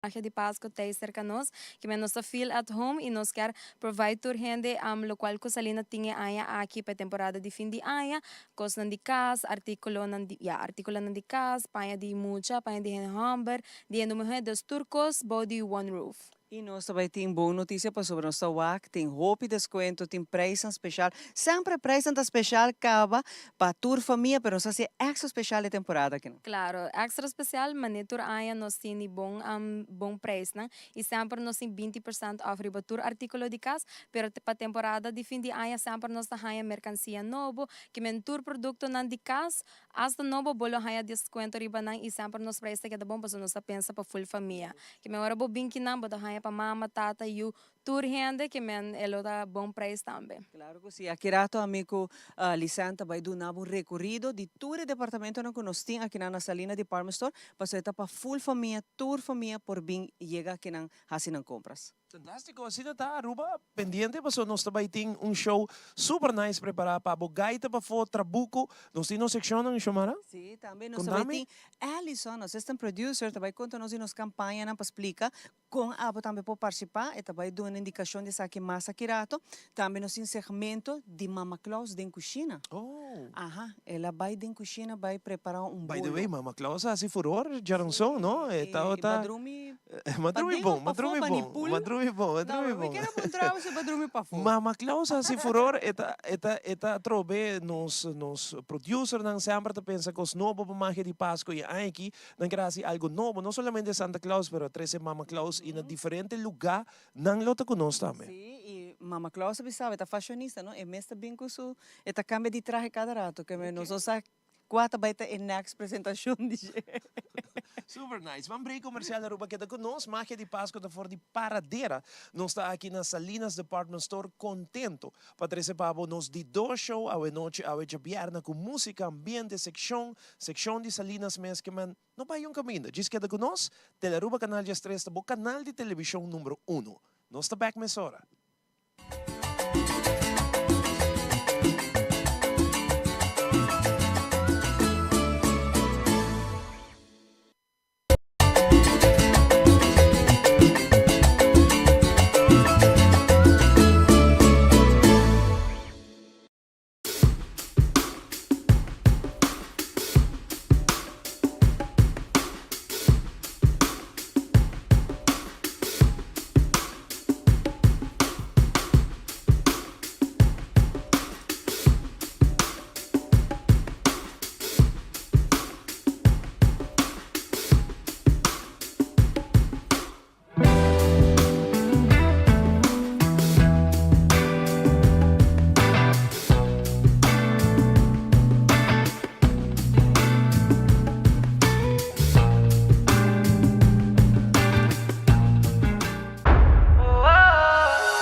Magia di Pasco ta cerca nos, kiermen nos ta feel at home y nos kier provide tur hende locual cu Salina tin e aña aki pa e temporada di fin di aña, cosnan di cas, articulonan di, ya, articulonan di cas, paña di mucha, paña di hende homber, di hende muher, dus tur cos bou di one roof. Y nos ta bay tin bon noticia pasobra nos ta wak tin hopi descuento, tin prijsnan special. Semper e prijsnan ta special caba pa tur famia, pero nos ta haci extra special e temporada aki. Claro, extra special, mane tur aña nos tin di bon bon prijsnan y semper nos tin 20% off riba tur articulo di cas, pero pa temporada di fin di aña semper nos ta haya mercancia nobo, kiermen tur productonan di cas hasta nobo bo lo haya descuento riba nan y semper nos prijs ta keda bon pasobra nos ta pensa pa full famia. Kiermen ora bo bin kinan bo ta haya pa mama, tata, yu, Tur hende ke men e lo ta bon prijs tambe. Claro cu si. Aki rato ami cu Lisanne ta bay duna bo un recorido di tur e departamentonan cu nos tin akinan na Salina Department Store, pasobra e ta pa full famia, tur famia por bin yega akinan haci nan compras. Fantastico, asina ta Aruba pendiente pasobra nos ta bay tin un show super nice prepara pa bo gaita pafo trabuco, nos tin nos seccionnan Xiomara? Si, tambe nos ta bay tin Allison, assistant producer, ta bay conta nos di nos campañanan pa splica Kon abo tambe por partisipá? E ta bai duna indikashon di esaki mas aki rato. Tambe nos tin segmento di Mama Claus den kushina. Oh. Aha, el a bai den kushina bai prepará un By the bolo. way, Mama Claus a hasi furor djaranson, no? E E tabata. badrumi Madrumi paden bon, of pafó madrumi pa ni bon, pul? madrumi bon, No, madrumi mi bon. kier a puntra bo si badrumi pafó. Mama Claus a hasi furor, e ta, e ta, e ta atrobe nos, nos producernan semper ta pensa kos nobo pa magia di Pasco y aña aki Nan ker hasi algo nobo, no solamente Santa Claus, pero a trece Mama Claus y na diferente lugar nan lo ta cu nos tambe. Sí, y Mama Claus a bisa, e ta fashionista, no? E mes ta bin cu su, e ta cambia di trahe cada rato, ke nos no sa cua ta bay ta e next presentacion di dje. Super nice. Ban break comercial Aruba keda cu nos. Magia di Pasco ta for di Paradera. Nos ta aki na Salinas Department Store contento pa trece pa bo nos di dos show awe nochi, awe djabièrnè cu musica, ambiente, seccion, Seccion di Salinas mes ke men no bai un caminda. Djis keda cu nos, Telearuba Canal 13 ta bo canal di television numero uno. Nos ta bek mesora.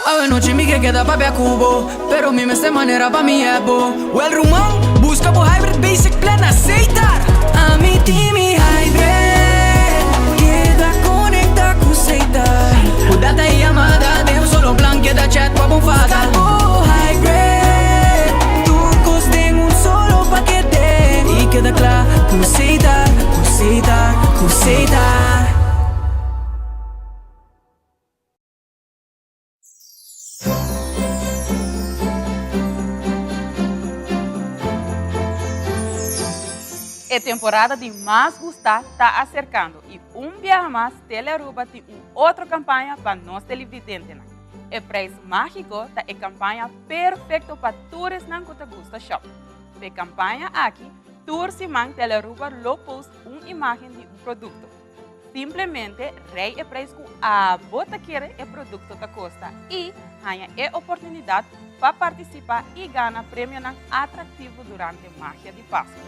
Awe nochi mi ke keda papia ku bo Pero mi mester manera pa mi ebo Wel ruman, buska bo hybrid basic plan na Setar Ami tin mi hybrid Keda konekta ku Setar Ku data i yamada den un solo plan Keda chat pa bo fada Buska bo hybrid Tur kos den un solo pakete I keda kla ku Setar Ku Setar, ku Setar. E temporada di mas gusta ta acercando y un biaha mas Telearuba tin un otro campaña pa nos televidentenan. E prijs magico ta e campaña perfecto pa tur esnan cu ta gusta shop. P'e campaña aki, tur siman Telearuba lo post un imagen di un producto. Simplemente rei e prijs ku abo ta kere e produkto ta kosta i haña e oportunidat pa partisipá i gana premionan atraktivo durante Magia di Pasku.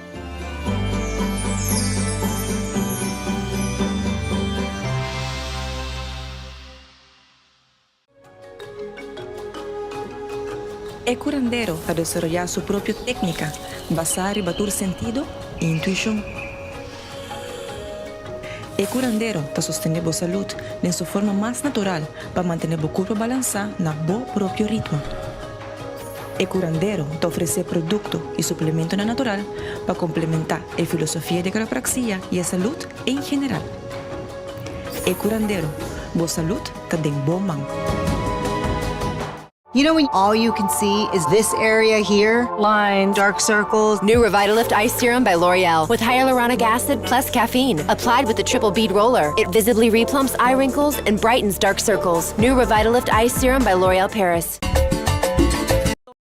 E curandero ta desaroyá su propio técnica basá riba tur sentido i intuishon. E curandero ta sostené bo salud den su forma mas natural pa mantené bo curpa balansá na bo propio ritmo. E curandero ta ofresé producto i suplementonan natural pa complementá e filosofia di quiropraxia i e salud en general. E Curandero, bo salud ta den bo man. You know when all you can see is this area here? Lines, dark circles. New Revitalift Ice Serum by L'Oreal with hyaluronic acid plus caffeine. Applied with the triple bead roller, it visibly replumps eye wrinkles and brightens dark circles. New Revitalift Ice Serum by L'Oreal Paris.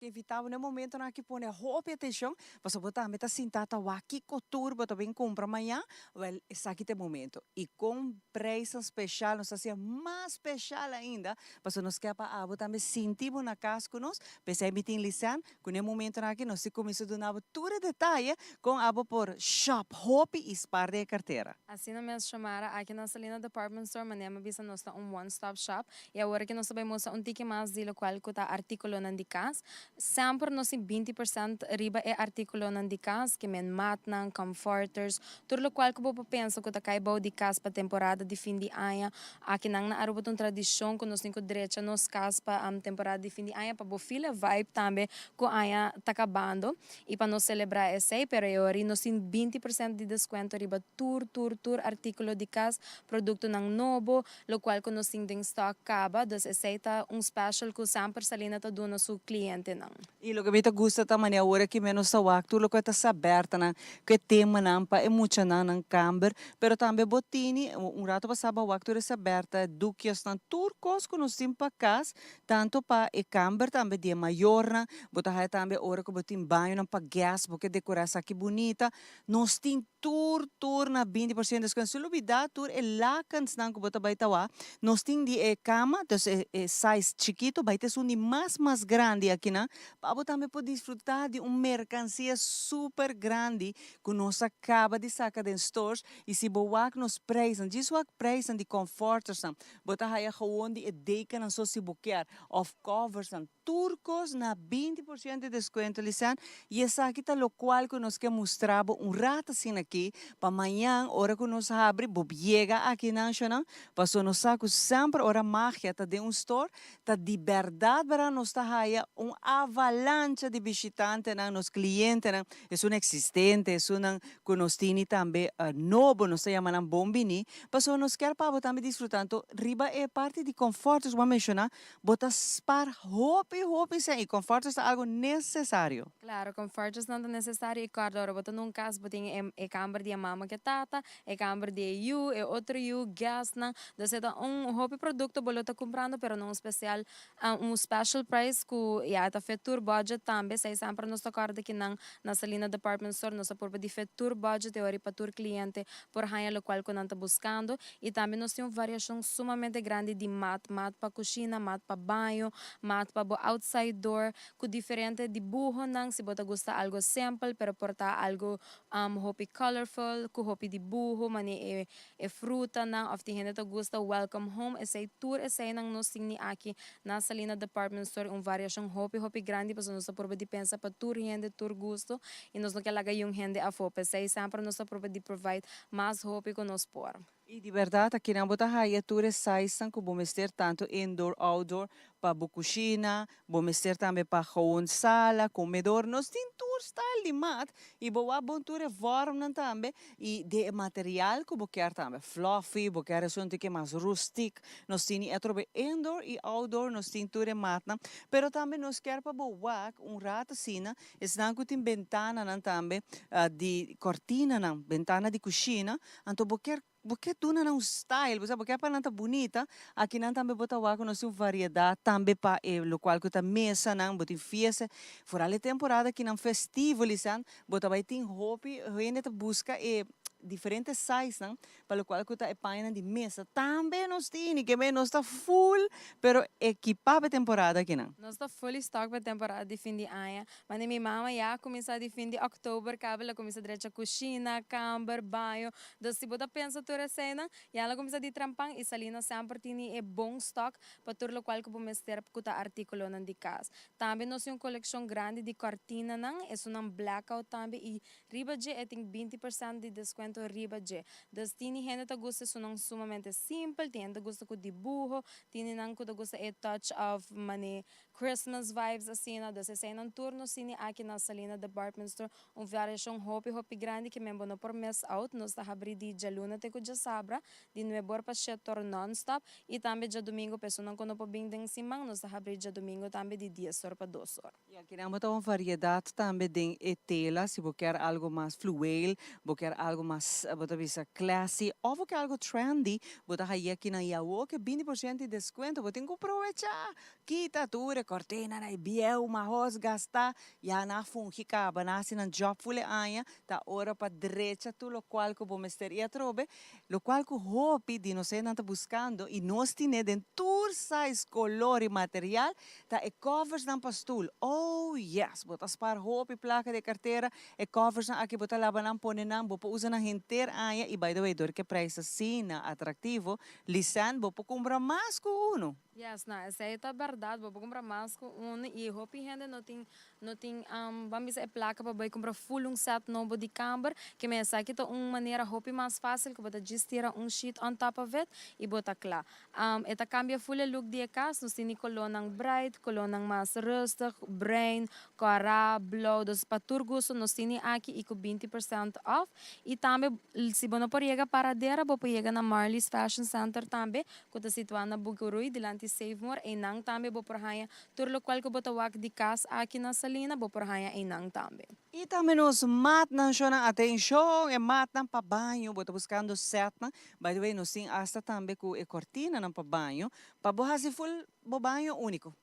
Invitá bo na e momentonan aki pone hopi atencion, pasobra bo tambe ta sinta ta wak kico tur bo ta bin cumpra maña, wel esaki ta e momento. Y con prijsnan special nos ta hacié mas special ainda, pasobra nos kier pa abo tambe sinti bo na cas cu nos, p'esey mi tin Lisanne cu na e momentonan aki nos ta cuminsa duna bo tur e detaye con abo por shop hopi y spaar den e cartera. Asina mes Shomara, aki na Salina Department Store manera mi a bisa nos ta un one stop shop Y awor ke nos ta bai mustra un tiki mas di lokual ku ta artíkulonan di kas. Semper nos tin 20% riba e artíkulonan di kas, ke men matnan, comforters, tur lokual ku bo por pensa ku ta kai bou di kas pa temporada di fin di aña. Akinan na Aruba ta un tradishon ku nos tin ku drecha nos kas pa temporada di fin di aña pa bo feel e vibe tambe ku aña ta kabando y pa nos selebrá esei. Pero e ora nos tin 20% di deskuento riba tur tur tur artíkulo di kas, produktonan nobo, Locual cu nos tin den stock caba, dus esey ta un special cu semper Salina ta duna su clientenan. Y loke mi ta gusta ta manera ora ki menos ta wak tur loke ta sa bertanan cu e temanan pa e muchanan nan camber, pero tambe bo tini un rato pasa bo a wak tur e sa berta, doekjesnan, tur cos cu nos tin pa cas, tanto pa e camber tambe di e mayornan, bo ta haya tambe ora cu bo tin bañonan pa guest bo ke decora esaki bunita, nos tin Tur tur na 20% descuento. Si lubida tur e lakensnan cu bo ta bay tawa, nos tin di e cama, dus e e size chikito bay ta esun di mas mas grandi akinan, pa bo tambe por disfruta di un mercancia super grandi cu nos a caba di saca den stores y si bo wak nos prijsnan, djis wak prijsnan di comfortersnan, bo ta haya gewoon di e dekennan so si bo kier of coversnan. Tur kos na 20% di deskuento Lisanne y esaki ta lokual ku nos ke mustra bo un rat asina aki pa mañan ora ku nos habri bo yega aki nan shonan paso nos sa ku semper ora magia ta den un store ta di bèrdat bèrdat nos ta haya un avalancha di bishitantenan nos klientenan esun eksistente esunnan ku nos tini tambe nobo nos ta yama nan bon bini paso nos kier pa bo tambe disfruta anto riba e parti di konfort ku bo a menshoná Bo ta spar hopi hopi sèn i comforters ta algo nesesario. Claro, comforters nan ta nesesario i kòrda ora bo ta na un kas bo tin e e kamber di e mama ku e tata, e kamber di e yu, e otro yu, guestnan. Dus e ta un hopi produkto bo lo ta kumprando pero na un spesial un special price ku ya e ta fit tur budget tambe. Esei semper nos ta kòrda ki nan na Salina Department Store nos ta purba di fit tur budget e ora i pa tur kliente por haña lokual ku nan ta buskando. I tambe nos tin un variashon sumamente grandi di mat, mat pa kushina, mat pa baño, mat pa bo outside door, ku diferente dibuhonan, si bo ta gusta algo simpel, pero por ta algo hopi colorful, ku hopi dibuho, mane e e frutanan, òf tin hende ta gusta welcome home, esei tur eseinan nos tin ni aki na Salina Department Store, un variashon hopi hopi grandi pasobra nos ta purba di pensa pa tur hende, tur gusto, i nos no ke laga yun hende afó, p'esei semper nos ta purba di provide Mas hopi ku nos por. I di bèrdat akinan bo ta haya tur e saisnan ku bo mester tantu indoor, outdoor, pa bo kushina, bo mester tambe pa gewoon sala, komedor, nos tin tur style di mat i bo wak bon tur e vormnan tambe i den e material ku bo kier tambe, fluffy, bo kier esun tiki mas rustic, nos tin i atrobe indoor i outdoor nos tin tur e matnan, pero tambe nos kier pa bo wak un rato asina Esnan ku tin bentananan tambe di kortinanan, bentana di kushina, anto bo kier bo kier duna nan un style, bo sa bo kier pa nan ta bunita, akinan tambe bo ta wak ku nos tin un variedat tambe pa e lokual ku ta mesanan, bo tin fiesta, foral e temporada kinan festivo lisan, bo ta bai tin hopi hende ta buska e diferente sizenan Pa lokual ku ta e pañanan di mesa tambe nos tini, ke nos ta full pero ekipá pa e temporada akinan. Nos ta fully stock pa e temporada di fin di aña. Mane mi mama ya a kuminsá di fin di òktober kaba el a kuminsá drecha kushina, kamber, baño. Dus si bo ta pensa tur eseinan, ya el a kuminsá di trempan i Salina semper tini e bon stock pa tur lokual ku bo mester ku ta artíkulonan di kas. Tambe nos tin un kolekshon grandi di kòrtinanan, esunnan blackout tambe i riba dje e tin 20% di deskuento. pensamento riba dje. Dus tin hende ta gusta esunnan sumamente simpel, tin hende ta gusta cu dibuho, tin nan cu ta gusta e touch of mane Christmas vibes asina. Dus eseynan tur nos tin aki na Salina Department Store, un variacion hopi hopi grandi cu men bo no por miss out. Nos ta habri di djaluna te cu djasabra, di 9 or pa 7 or non-stop, y tambe djadomingo pa esunnan cu no por bin den siman, nos ta habri djadomingo tambe di 10 or pa 2 or. Y aki nos tin un variedad tambe di tela, si bo kier algo mas fluweel, bo kier algo mas, bo ta bisa, classy, of bo kier algo trendy, bo ta haya aki na Yahoo, cu 20% di descuento, bo tin cu aprovecha. Kita tur e cortinanan bieu, mahos, gasta, ya nan a fungi caba, nan a haci nan job full aña, ta ora pa drecha tur locual cu bo mester y atrobe, locual cu hopi di nos ta buscando y nos tin den tur size, color y material, ta e covers nan pa stoel. Oh yes, bo ta spaar hopi placa di cartera, e covers nan aki bo ta laba nan pone nan, bo por usa nan henter aña y, by the way, door cu prijs asina atractivo, Lisan, bo por cumpra mas cu uno. Yes, no, esey ta berdad, bo por cumpra mas cu uno y hopi hende no tin, ban bisa, e placa pa bay cumpra full un set nobo di camber, kiermen esaki ta un manera hopi mas facil cu bo ta just tira un sheet on top of it y bo ta cla. E ta cambia full e look di cas. Nos tin colornan bright, colornan mas rustig, bruin, cora, blauw, dus pa tur gusto nos tin aki y cu 20% off. Y tambe, si bo no por yega Paradera, bo por yega na Marley's Fashion Center tambe, cu ta situa na Bucurui, dilanti Save More, eynan tambe bo por haya tur locual cu bo ta wak di cas aki na Salina, bo por haya eynan tambe. Y tambe nos matnan, shona, atencion, e matnan pa baño, bo ta buscando setnan. By the way, nos tin hasta tambe cu e cortinanan pa baño, pa bo hasi full bo baño unico,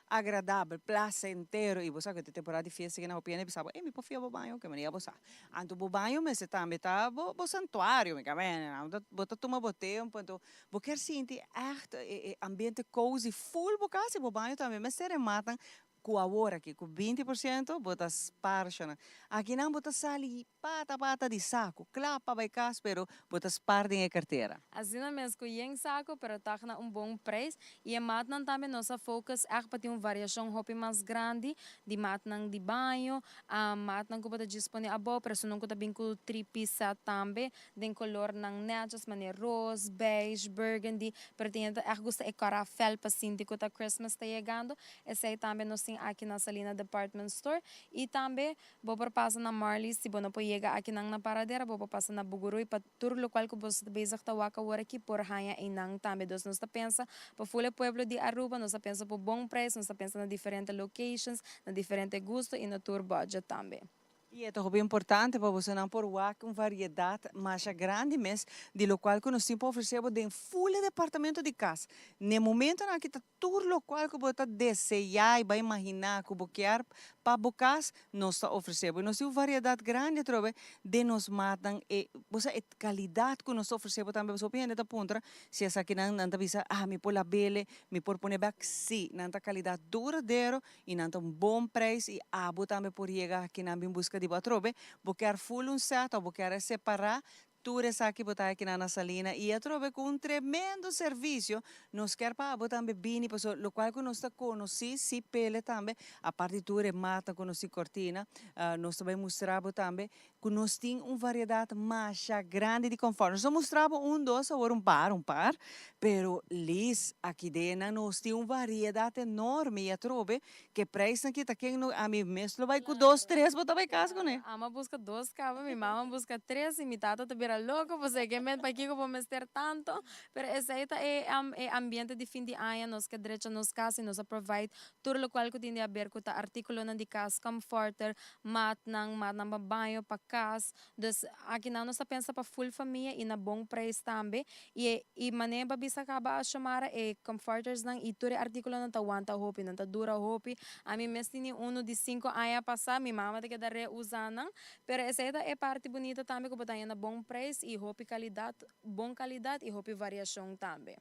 agradabel, placentero. Y bo sa cu temporada di fiesta cu na hopi hende bisa bo, "Eh, mi por fia bo baño?" Cu manera bo sa. Anto bo baño mester tambe ta bo santuario, mi camen, bo ta tuma bo tempo, anto bo kier sinti echt ambiente cozy, full bo cas, bo baño tambe mester e matnan cu awor aki, cu 20% bo ta spaar, shona. Aki nan bo ta sali pata pata di saco, cla pa bay cas, pero bo ta spaar den cartera. Asina mes, cu yen saco, pero ta na un bon prijs. Y e matnan tambe nos a focus echt pa tin un variacion hopi mas grandi di matnan di baño, matnan cu bo ta dispone abou, pero nan cu ta bin cu 3-piece set tambe, den colornan netjes, manera roze, beige, burgundy, pero tin echt gusta e cora fel pa sinti cu ta Christmas ta yegando. Esey tambe nos tin aki na Salina Department Store. Y tambe bo por pasa na Marley's, si bo no por yega aki nan na Paradera, bo por pasa na Bugurui pa tur locual cu bo ta bezig ta wak awor aki por haya eynan tambe. Dus nos ta pensa pa full pueblo di Aruba, nos ta pensa pa bon prijs, nos ta pensa na diferente locations, na diferente gusto y na tur budget tambe. Y ta hopi importante pa bo nan por wak un variedad mas grandi mes di locual cu nos tin pa ofrece den full departamento di cas. Na momento aki ta tur locual cu bo ta desea y bay imagina cu bo kier pa bo cas, nos ta ofrece. Nos tin un variedad grandi trobe di nos matnan e bo e calidad cu nos ta ofrece tambe. Bo hende ta puntra si esaki nan nan ta bisa, "Ah, mi por lab'e, mi por pone back?" Si, nan ta calidad duradero y nan ta un bon prijs y abo tambe por yega aki nan bin busca di bo atrobe. Bo kier full un set of bo kier separa, tur esaki bo ta aki na Salina y atrobe cu un tremendo servicio. Nos kier pa abo tambe bini, paso locual cu nos ta conoci si pele tambe, aparte tur e mata conoci cortina, nos tambe mustra bo tambe cu nos tin un variedad mas grandi di comfort. Nos mustra bo un, dos, awor un par, pero Liz, aki den nos tin un variedad enorme y atrobe cu prijs aki ta ken no ami mes lo bay cu dos, tres, bo ta bay cas cune. Ami a busca dos caba, mi mama busca tres y mi tata ta bira loco, pues kiermen pakico bo mester tanto, pero esey ta e ambiente di fin di aña, nos kier drecha nos cas y nos a provide tur locual cu tin di haber cu ta articulonan di cas, comforter, matnan, matnan pa baño, pa cas. Dus aki nan nos ta pensa pa full famia y na bon prijs tambe. Y manera bo a bisa caba, Shamara, e comforters nan y tur e articulonan ta wanta hopi, nan ta dura hopi. Ami mes tin uno di 5 aña pasa, mi mama ta keda reusa nan, pero esey ta e parti bunita tambe cu bo ta na bon prijs y hopi calidad, bon calidad y hopi variacion tambe.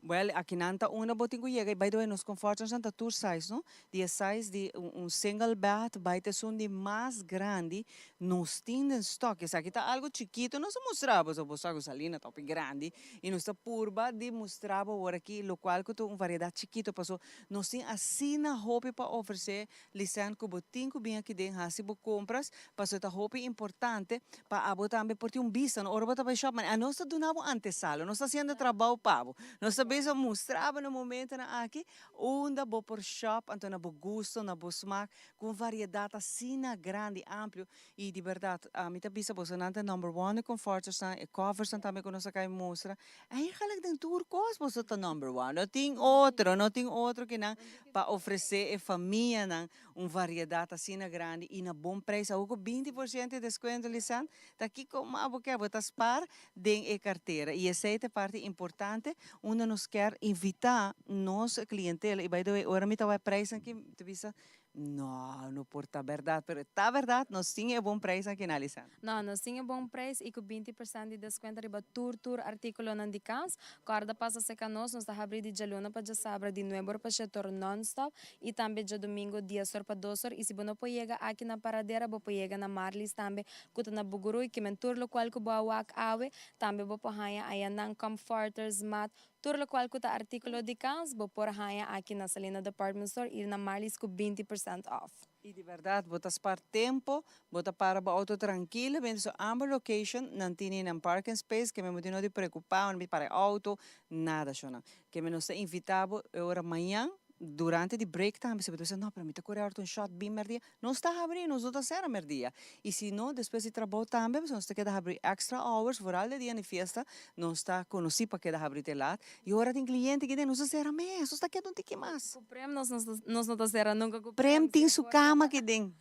Well, akinan ta unda bo tin ku yega i by the way nos comforters nan ta tur size no, di e size di un single bed bai ta esun di mas grandi nos tin den stock. Esaki ta algo chikito nos a mustra bo, so bo sa ku Salina ta hopi grandi i nos ta purba di mustra bo awor aki lokual ku ta un variedat chikito paso nos tin asina hopi pa ofrese Lisan ku bo tin ku bin aki den hasi bo kompras pasobra ta hopi importante pa abo tambe por tin un bista no ora bo ta bai shop mane anos ta duna bo antesala nos ta hasiendo trabou pa bo nos ta bisa mustra bo na momentonan aki unda bo por shop anto na bo gusto na bo smak ku un variedat asina grandi amplio i di bèrdat ami ta bisa boso nan ta number one e comfortersnan e coversnan tambe ku nos a kai mustra Eigenlijk den tur kos boso ta number one. No tin otro, no tin otro ki nan pa ofresé e famianan un variedat asina grandi i na bon prijs. Awor ku 20% di deskuento, Lisanne, ta kiko mas bo ke? Bo ta spar den e kartera. I esei ta e parti importante unda nos kier invitá nos klientela. I by the way, ora mi ta wak e prijsnan aki, mi ta bisa, No, no por ta berdad, pero e ta berdad, nos tin e bon prijs aki na Alisandra. No, nos tin e bon prijs y cu 20% di descuento riba tur tur articulonan di cas. Corda pasa seca nos, nos ta habri di djaluna pa djasabra di nuebe or pa shete or non-stop y tambe djadomingo dies or pa dos or y si bo no por yega aki na Paradera bo por yega na Marlies tambe cu ta na Bugurui, kimen tur locual cu bo a wak awe tambe bo por haya ayanan comforters, mat, Tur lokual ku ta artíkulo di kas, bo por haña aki na Salina Department Store i na Marley's ku 20% off. I di bèrdat bo ta spar tempu, bo ta para bo outo trankilo, mientras su amber location nan tini nan parking space ke mi no di preokupá unda mi para e outo, nada shona. Ke mi nos ta invitá bo e ora mañan durante di break tambe si bo ta bisa no pero mi ta kore aorta un shot bin mèrdia, nos ta habri, nos no ta sera mèrdia. I si no despues di trabou tambe pasobra nos ta keda habri extra hours vooral de dia di fiesta nos ta konosí pa keda habri te lat i ora tin kliente kiden nos ta sera mes, nos ta keda un tiki mas. Ku Prem nos nos no ta sera nunka ku Prem tin su kama kiden.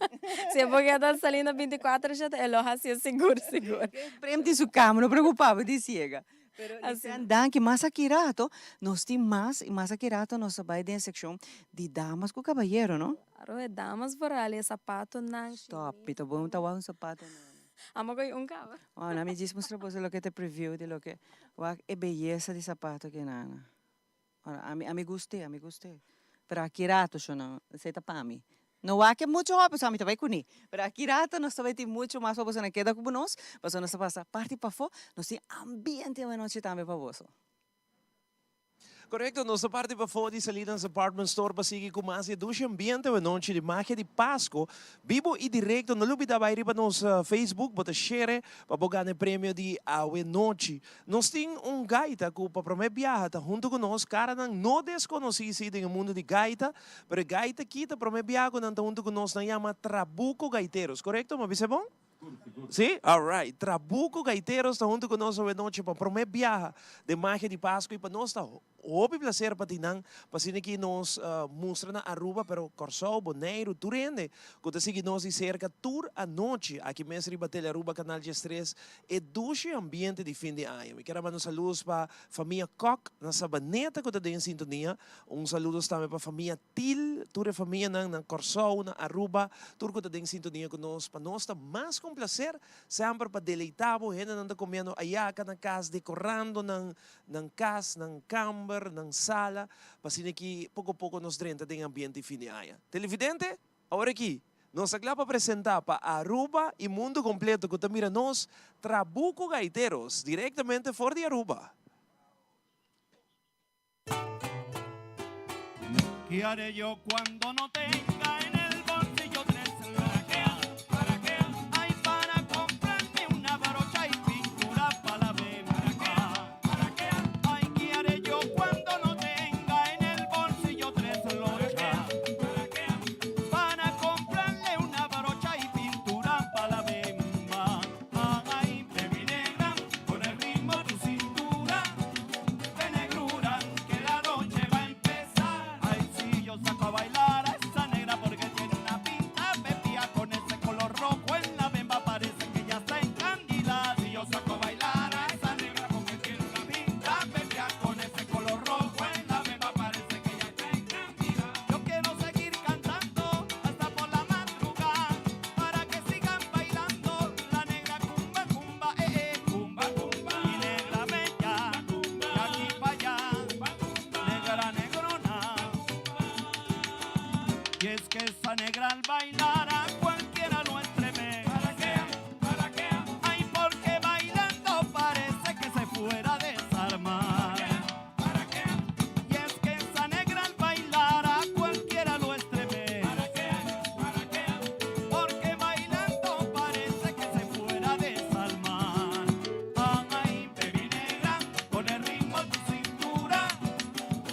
Si e por keda sali na 24 shete e lo hasié sigur sigur. Prem tin su kama no preokupa bo di siega. Pero Lisanne danki mas aki rato nos tin mas i mas aki rato nos ta bai den sekshon di damas ku kabayero no. Claro e damas vooral e zapatonan. Stop mi ta bon ta wak un zapato nuevo. Amo koy un kaba. Oh na mi djis mustra boso loke ta preview di loke wak e beyesa di zapato kinan. Ora ami ami gust'é ami gust'é pero aki rato shona esei ta pa mi no wak e mucho hopi pasobra mi ta bai kuné pero aki rato nos ta bai tin mucho mas pa boso nan keda ku nos pasobra nos ta pasa parti pafó nos tin ambiente awanochi tambe pa boso. Korekto, nos ta parti pafó di Salinas Department Store pa sigui ku mas di e dushi ambiente awanochi di magia di Pasko bibo i direkto. No lubida bai riba nos Facebook bo ta shere pa bo gana e premio di awenochi. Nos tin un gaita ku pa promé biaha ta huntu ku nos, karanan no deskonosí sí den e mundu di gaita, pero e gaita akí ta promé biaha ku nan ta huntu ku nos, nan yama Trabuco Gaiteros, korekto? Mi a bisa e bon? Sí? Alright, Trabuco Gaiteros ta huntu ku nos awenochi pa promé biaha den Magia di Pasku i pa nos ta Hopi placer pa tin nan, pa asina ki nos mustra na Aruba, pero Kòrsou, Boneiru, tur hende ku ta sigui nos di serka tur anochi aki mes riba Telearuba Canal 13 e dushi ambiente di fin di aña. Mi kier a manda un saludos pa famia Kok na Sabaneta ku ta den sintonia, un saludos tambe pa famia Til, tur e famianan na Kòrsou, na Aruba, tur ku ta den sintonia ku nos. Pa nos ta mas ku un placer semper pa deleita bo, hendenan ta komiendo ayaka na kas, dekorando nan Nan kas, nan kamber, nan sala, pa asina ki poko poko nos drenta den ambiente di fin di aña. Televidente, awor aki nos ta kla pa presenta pa Aruba y mundo completo cu ta mira nos Trabuco Gaiteros directamente for di Aruba. Qué haré yo cuando no tenga en el bolsillo tres lochas? ¿Para qué? Ay, para comprarme una brocha y pintura pa la bemba. ¿Para qué? Ay, ¿qué haré yo cuando no tenga en el bolsillo tres lochas? ¿Para qué? Para comprarle una brocha y pintura pa la bemba. Ay, baby negra, con el ritmo tu cintura. De negrura, que la noche va a empezar. Ay, si yo saco a bailar a esa negra porque Y es que esa negra al bailar a cualquiera lo estremece. Ay, porque bailando parece que se fuera a desarmar. Y es que esa negra al bailar a cualquiera lo estremece. Porque bailando parece que se fuera a desarmar. Ay, baby negra, con el ritmo de tu cintura,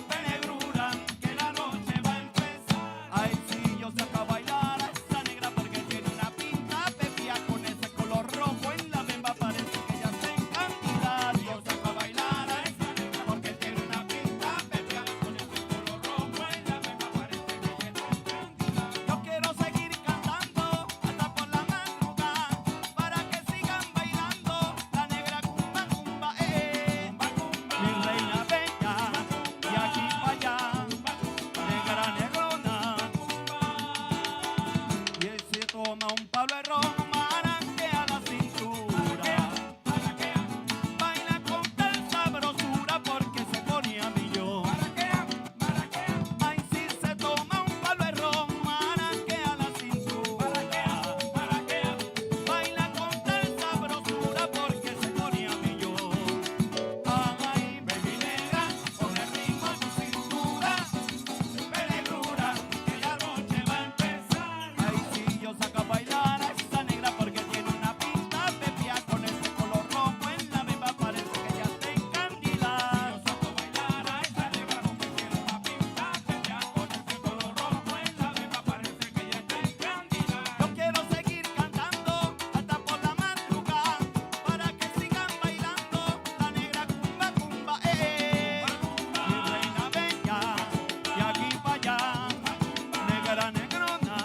de negrura, que la noche va a empezar. Ay, si yo saco a bailar a esa negra porque tiene una pinta pepía con ese color rojo en la bemba parece que ya se encandila. Si yo saco a bailar a esa negra porque tiene una pinta pepía con ese color rojo en la bemba parece que ya se encandila. Yo quiero seguir cantando hasta por la madrugada para que sigan bailando la negra cumba cumba eh. Mi reina bella y aquí pa' allá, negra negrona. Y él se toma un palo de ron, maranquea la cintura. Baila con tal sabrosura porque se pone a millón. Ay, si se toma un palo de ron, maranquea la cintura. Baila con tal sabrosura porque se pone a millón. Ay, baby negra, con el ritmo de tu cintura, de negrura, que la noche va a empezar. Ay, si yo saco a bailar a esa negra porque tiene una pinta pepia con ese color rojo en la bemba parece que ya está encandilada. Si yo saco a bailar a esa negra porque tiene una pinta pepia con ese color rojo en la bemba parece que ya está encandilada. Yo quiero seguir cantando hasta por la madrugada para que sigan bailando la negra cumba cumba eh. Mi reina bella y aquí pa' allá, negra negrona.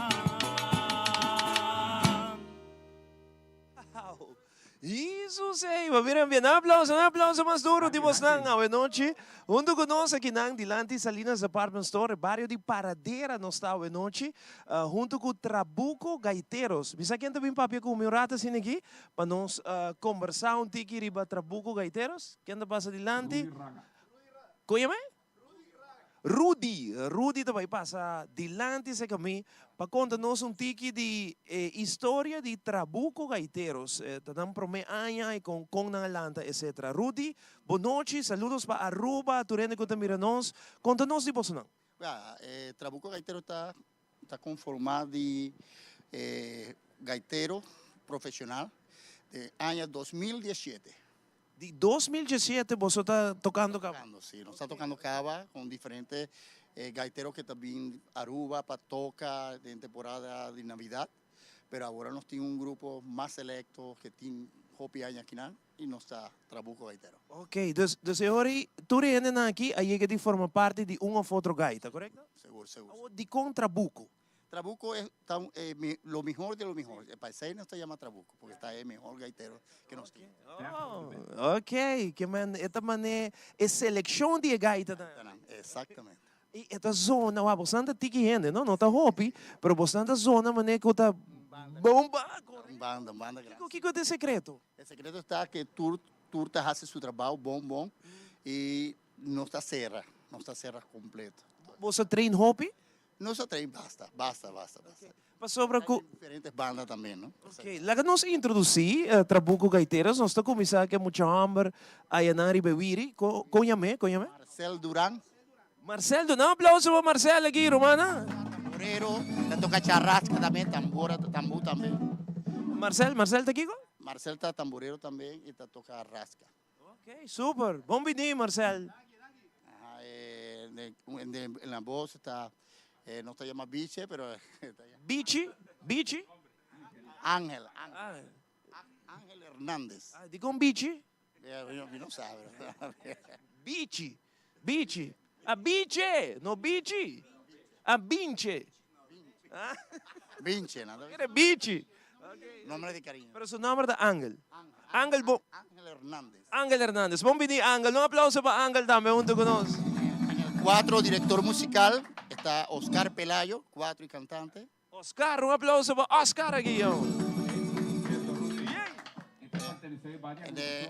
Jesus, ey, ba mira bien. Un aplauso, un aplauso mas duro di bosnan awe nochi. Hunto cu nos aki nan dilanti Salinas Department Store, bario di Paradera nos ta awe nochi. Hunto cu Trabuco Gaiteros. Mi sa ken ta bin papia cu mi un rato asina aki pa nos combersa un tiki riba Trabuco Gaiteros. Ken ta pasa dilanti? Con yama e? Rudy, Rudy ta bai pasa dilanti serka mi pa konta nos un tiki di e historia di Trabuco Gaiteros. Ta nan prome aña i kon kon nan a lanta etcetera. Rudy, bo nochi, saludos pa Aruba, tur hende ku ta mira nos. Konta nos di bosonan. Ya, e Trabuco Gaitero ta ta konformá di e gaitero profeshonal den aña 2017. Di 2017 boso ta tocando caba? Tocando, si. Nos ta tocando caba con diferente gaitero que ta bin Aruba pa toca den temporada di Navidad. Pero awor nos tin un grupo mas selecto que tin hopi aña akinan y nos ta Trabuco Gaitero. Ok, dus, dus e ora ei tur e hendenan aki a yega di forma parti di un of otro gaita, corecto? Segur, segur. Awor, dicon Trabuco? Trabuco e ta e lo mihor de lo mihor. E paisei nos ta yama Trabuco porque ta e mihor gaitero ke nos tin. Oh, ok. Ke men e ta mane e selekshon di e gaitanan. Exactamente. I e ta zona, wak, bosnan ta tiki hende, no? No ta hopi, pero bosnan ta zona mane ku ta bomba. Un banda, un banda grandi. Kiko, kiko ta e sekreto? E sekreto ta ke tur, tur ta hasi su trabou bon bon i nos ta sera, nos ta sera kompleto. Boso a train hopi? Nos a train basta, basta, basta, basta. Pasobra cu. Hay diferentes banda tambe, no? Ok, laga nos introduci Trabuco Gaiteros. Nos ta cuminsa cu e mucha homber ayanan riba e wiri. Con yam'e? Con yam'e? Marcel Duran. Marcel Duran. Un aplauso pa Marcel aki, rumannan. Tamborero, ta toca charrasca tambe, tambora, tambu tambe. Marcel, Marcel ta kico? Marcel ta tamborero tambe y ta toca rasca. Ok, super. Bon bini, Marcel. Aha, en la voz ta, no ta yama Biche, pero Bichi? Bichi? Angel, Angel. Angel Hernandez. Ah, dikon Bichi? Mi no sa, pero. Bichi, Bichi. Ah, Biche, no Bichi. Ah, Binche. Binche, nada. Kere Bichi. Nombre di cariño. Pero su nomber ta Angel. Angel bo. Angel Hernandez. Angel Hernandez. Bon bini Angel. Un aplauso pa Angel tambe hunto cu nos. En el cuatro director musical está Oscar Pelayo, cuatro y cantante. Oscar, un aplauso pa Oscar aki yo.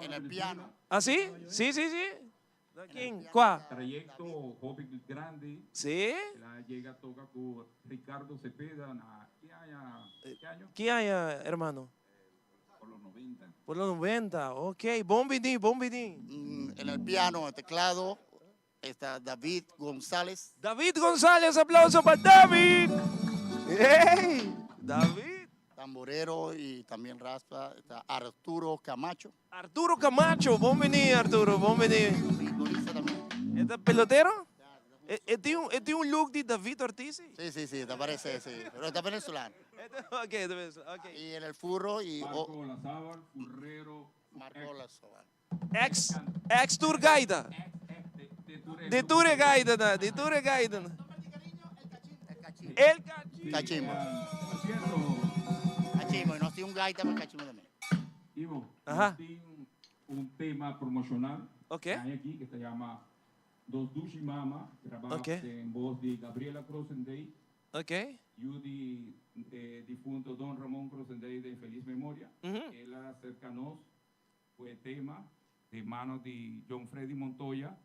En el piano. Ah si? Si, si, si. Ken? Kua? Trayecto hopi grandi. Sí. El a yega toca cu Ricardo Cepeda na ki aña? Ki año? Ki aña, hermano? Por los noventa. Por los noventa, ok. Bon bini, bon bini. En el piano, el teclado, esta David González. David González, aplauso pa David! Hey! David! Tamborero y también raspa, esta Arturo Camacho. Arturo Camacho, bon bini Arturo, bon bini. E ta pelotero? E tin un, e tin un look di David Ortiz? Sí, sí, sí, ta parece, sí, pero ta venezolano. Ok, ta venezolano, ok. Y en el furro y. Marco Olazábal, furrero. Marco Olazábal. Ex, ex tour guide. Di tur e guidenan, di tur e guidenan. El Cachimbo. Cachimbo. Cachimbo, y nos tin un gaita pa Cachimbo también. Ivo, Aha. nos tin un tema promocional Ok. aña aki que ta llama Dos Dushi Mama, grabá Ok. den voz di Gabriela Krosendey, Ok. yu di e difunto Don Ramon Krosendey den feliz memoria. El a acerca nos cu e tema den mano di John Freddy Montoya,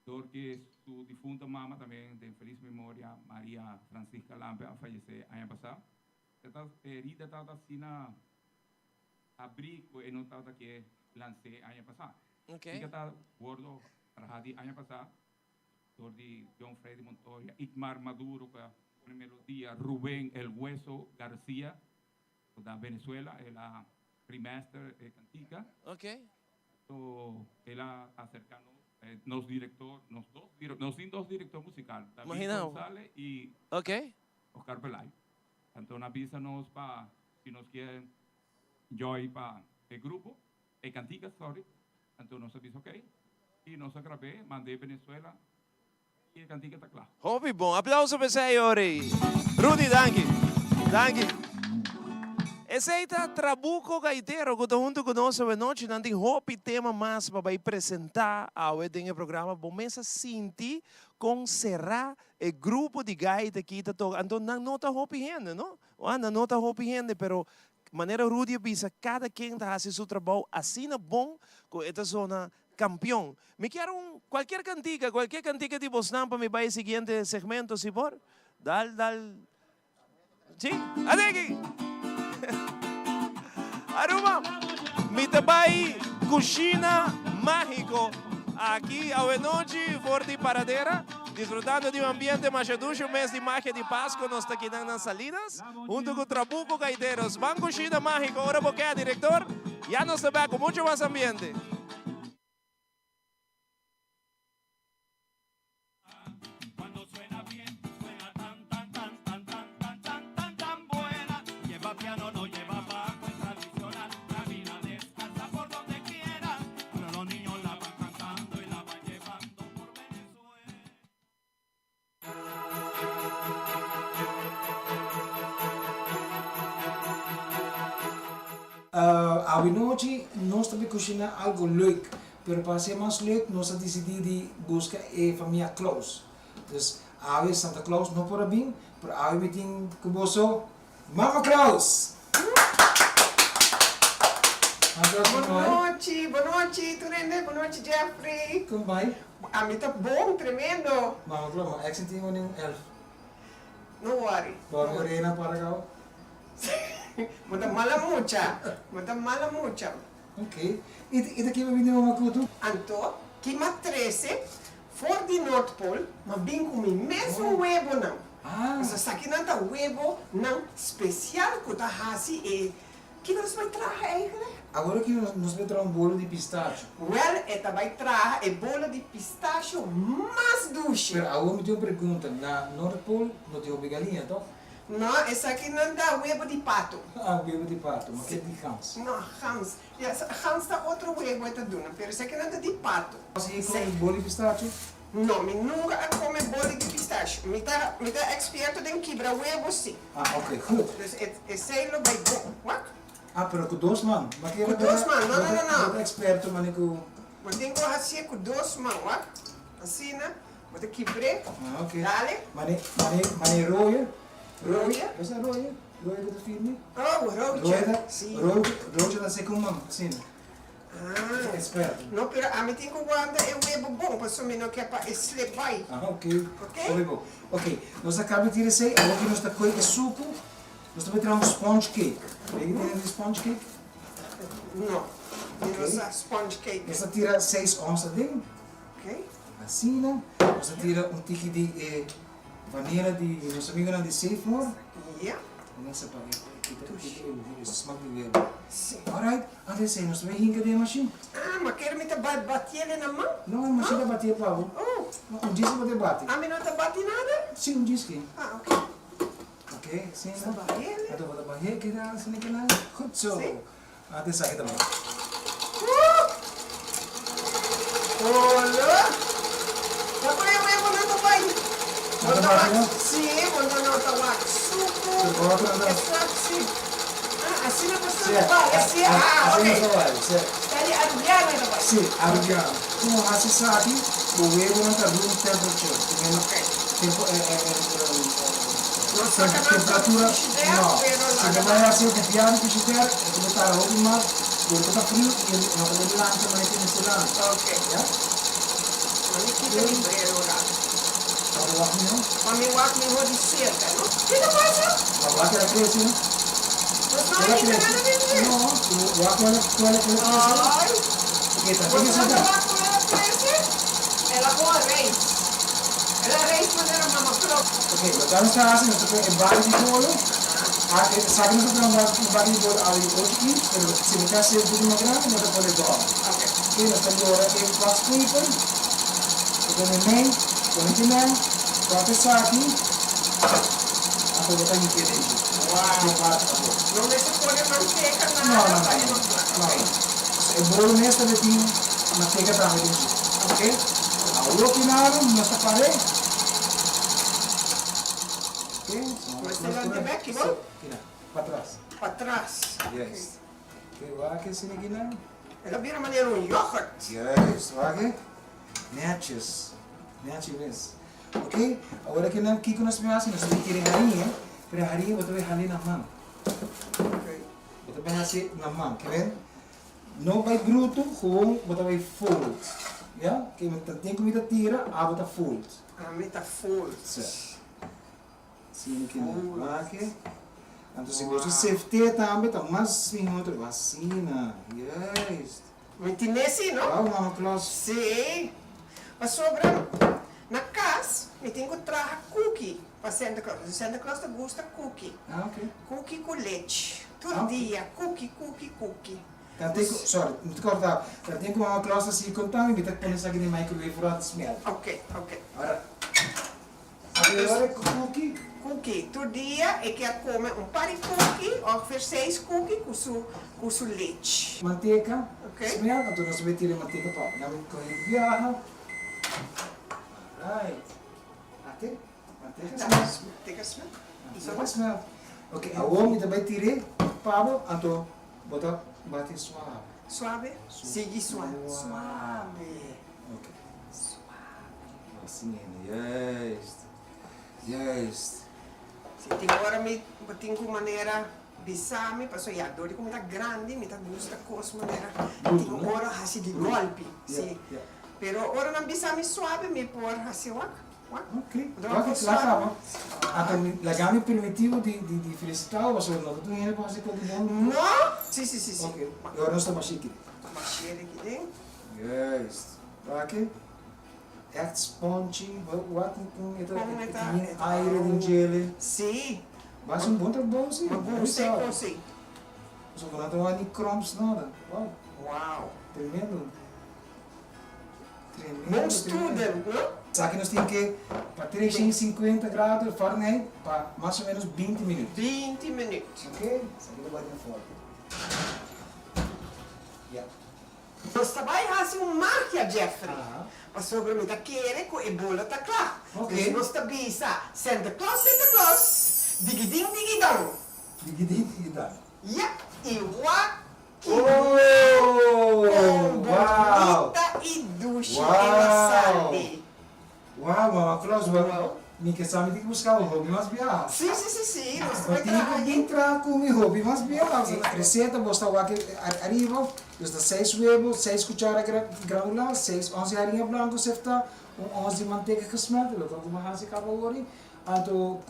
dor que su difunta mama también den feliz memoria, Maria Francisca Lampe, a fallece aña pasa. E ta e herida tabata asina abrí cu e no tabata ke lanc'é aña pasá. Kiko ta wordo traha di aña pasá dor di John Freddy Montoya, Igmar Maduro cu a pone melodia, Rubén El Hueso Garcia cu ta Venezuela, el a remaster e cantica. So el a acerca nos, nos director, nos dos, nos tin dos director musical, David Gonzalez y Oscar Pelayo. Anto nan bisa nos pa si nos kier join pa e grupo, e cantica, sorry. Anto nos a bisa ok y nos a grab'é, mand'é Venezuela y e cantica ta cla. Hopi bon. Aplauso pa esei ori. Rudy danki. Danki. Esei ta Trabuco Gaitero cu ta hunto cu nos awe nochi. Nan tin hopi tema mas pa bay presenta awe den e programa. Bo mes a sinti con sera E grupo di gaita aki ta toka, anto nan no ta hopi hende, no? Oa, nan no ta hopi hende, pero manera Rudy a bisa, kada ken ta hasi su trabou asina bon ku e ta zona kampion. Mi kier un kualkier kantika, kualkier kantika di bosnan pa mi bai e siguiente segmento, si por? Dal, dal. Sí, adeki! Aruba, mi ta bai Cushina Magico aki awenochi for di Paradera, disfrutando di un ambiente masha dushi, un mes di magia di Pasco, nos ta kinan na Salinas, hunto cu Trabuco Gaiteros. Ban Cushina Magico ora bo ke, director, ya nos ta bek cu mucho mas ambiente. Awinochi nos ta bin kushiná algo leuk, pero pa hasié mas leuk nos a disidí di buska e famia Claus. Dus awe Santa Claus no por a bin, pero awe mi tin ku boso Mama Claus! Mama Claus Bon kon bai? nochi, bon nochi tur hende, bon nochi Jeffrey. Kon bai? Ami ta bon, tremendo. Mama Claus, ma ek sinti un elf. No worry. Bo a morena para gau? Bo ta mala mucha, bo ta mala mucha. Ok. I i ta kiba bini mama kutu? Anto, ki m'a trese for di Noordpool, m'a bin ku mi mesun webonan. Pasobra esakinan ta webonan spesial ku ta hasi e Kiko nos bai traha eigenlijk? Awor aki nos bai traha un bolo di pistacho. Wel, e ta bai traha e bolo di pistacho mas dushi. Pero awor mi tin un pregunta, na Noordpool no tin hopi galiña, toch? No, esakinan ta webo di pato. Ah, webo di pato, ma ke di gans? No, gans. Ja, gans ta otro webo e ta duna, pero esakinan ta di pato. Nos a come bolo di pistacho? No, mi nunca a come bolo di pistacho. Mi ta, mi ta experto den kibra webo si. Ah, ok, goed. Dus e, esey lo bay bon. Wat? Ah, pero cu dos man. Ma Cu dos man, no, no, no, no. Bo ta experto mane cu. Bo tin cu hacié cu dos man, wak. Asina, bo ta kibr'é. Ah, ok. Dale. Mane, mane, mane roye. Roye? Bo sa roye? Roye cu ta firme? Oh, roodje. Roye ta, Si. roodje, roodje ta hacié cu un man, asina. Ah. Experto. No, pero ami tin ku wanta e webo bon, pasobra mi no ke pa e slip bai. Ah, ok. Ok? Hopi bon. Ok, nos a kaba di tira esei, awor ku nos ta koe e suku, nos ta bai traha un sponge cake. Bo yega tende di sponge cake? No, mi no sa sponge cake. Nos ta tira seis ons aden. Ok. Asina, nos ta tira un tiki di e vanilla di nos amigonan di Save More. Ja. Mesa pa e kita e smak di webo. Si. Alright, antes esei nos ta bai hinka den e mashin. Ah, ma kere mi ta batiel na man? No, e mashin ta batié pa bo. Oh. No, un djiski bo ta bati. Ami no ta bati nada? Si, un djiski. Ah, ok. Ok, asina. Ta bahé. Anto bo ta bahé keda asina keda. Goed zo. Si. Antes esaki ta bon. Olo! Ta por e webo no ta bai. No ta bati no? Si, bo no ta wak suku. Esaki si. Ah, asina bo ta bai. Asi, ah, ok. Asina ta bai, si. Ta di Arubiano e ta bai. Si, Arubiano. Como haci esaki, bo webonan ta room temperature. Ok. Tempo, No saca nan for di temperatura, frigidaire, no. pero Si laga bo bai nan. haci di biaha di frigidaire, e ta tarda hopi mas, dor ku ta friu i e no ta bai lanta manera ku e mester lanta. Ok. Ya? Ma mi kita mi bril un rato. Pa bo wak mihó? Pa mi wak mihó di serka, no? Ke ta pasa? Pa wak el a krese, no? Nos no a kita nada den dje. No, ku wak ku el a krese. Ay! Ok, ta Bo tin no ta esaki. wak ku el a krese? El a bon reis. El a reis manera mama Claus. Ok, loke nos ta hasi, nos ta pone e baki di bolo. Esaki nos ta pone un baki di bolo awe di ocho inch, pero si bo ke hasi un poco mas grandi, nos ta pone doble. Ok, nos ta lora e wax paper, ta pone mei, pone kinan, kòrta esaki, anto bo ta hik'é den dje. Wow! Di parti abou. No mester pone manteka No, nada no, pa no, e no. no plak. No, Ok. no. E bolo mes ta tin manteka tambe den dje. Ok. Awor kinado nos ta par'é. Ok. Mas delante bek ki bon? Kina, patras. Patras. Juist. Ok, wak esei kinan. El a bira manera un yoghurt. Juist, wak. Netjes. Netjes mes. Ok, awor akinan kiko nos mester hasi? Nos ta kere hariña, pero e hariña bo ta bai hal'é na man. Ok. Bo ta bai hasi na man, ke men? No bai bruto, gewoon bo ta bai fold. Ya? Ke men ta den ku mi ta tira, abo ta fold. Ami ta fold. Si. Asina ke nan wak. Anto si bo ta sefté tambe ta mas mihó otro. Asina, juist. Mi tine si, no? Wou, mama Claus. Si. Pasobra na kas mi tin ku traha kuki pa Santa Claus. Santa Claus ta gusta kuki. Ah, ok. Kuki ku lech. Tur dia, kuki, kuki, kuki. Tanten ku, sorry, mi ta korta. Tanten ku mama Claus ta sigui konta mi, mi ta pone esaki den microwave ora ta smel. Ok, ok. Ora, ora e kuki. Kuki. Tur dia e kier kome un par di kuki, ongeveer seis kuki ku su, ku su lech. Manteka, Ok. smel, anto nos ta bai tira e manteka pa. Nan mi kohe biaha. Alright. Ate. Manteka smel. Manteka smel. Manteka smel. Ok, awor mi ta bai tir'é pa bo, anto bo ta bati suave. Suave? Sigui suave. Suave. Ok. Suave. Asina, juist. Juist. Si tin ora mi bo tin ku manera bisa mi, pasobra ya dor di ku mi ta grandi mi ta gusta kos manera tin ora hasi di golpi. Si. Pero ora nan bisa mi suave mi por hasi wak. Ok, wak kla kaba. Anto mi laga mi permiti bo di di felicita bo pasobra no ta tur hende por hasi kos di bon. No! Si si si si. Ok, e ora nos ta bashí aki. Bashí aki den. Juist. Wak e echt spongy, wak con e ta tin aire den djele. Si. Bo hasi un bon trabou si. Mi gusta e kos ei. Pasobra bo no ta wak ni crumbs nada. Wow. Wow. Tremendo. Tremendo, Bon student, no? Esaki nos tin ke pa 350 grado Fahrenheit pa mas o menos 20 minuut. 20 minuut. Ok, esaki ta bai den forno. Ya. Nos ta bai hasi un magia, Jeffrey. Pasobra mi ta kere ku e bolo ta kla. Ok. Dus nos ta bisa, Santa Claus, Santa Claus, digidin digidon. Digidin digidon. Ya, i wak Ki Oh! Kon Wow! bunita i dushi e la Wow! sali. Wow, mama Claus, bo. Mi ke sa mi tin ku buska bo hopi mas biaha. Si, si, si, si, nos ta Bo bai tin ku traha bin traha ku mi hopi mas biaha. Reseta bo sta wak ariba, dus ta seis webo, seis kuchara granulá, seis ons di hariña blanku seftá, un ons di manteka gesmelt, loke ku bo hasi kaba wori, anto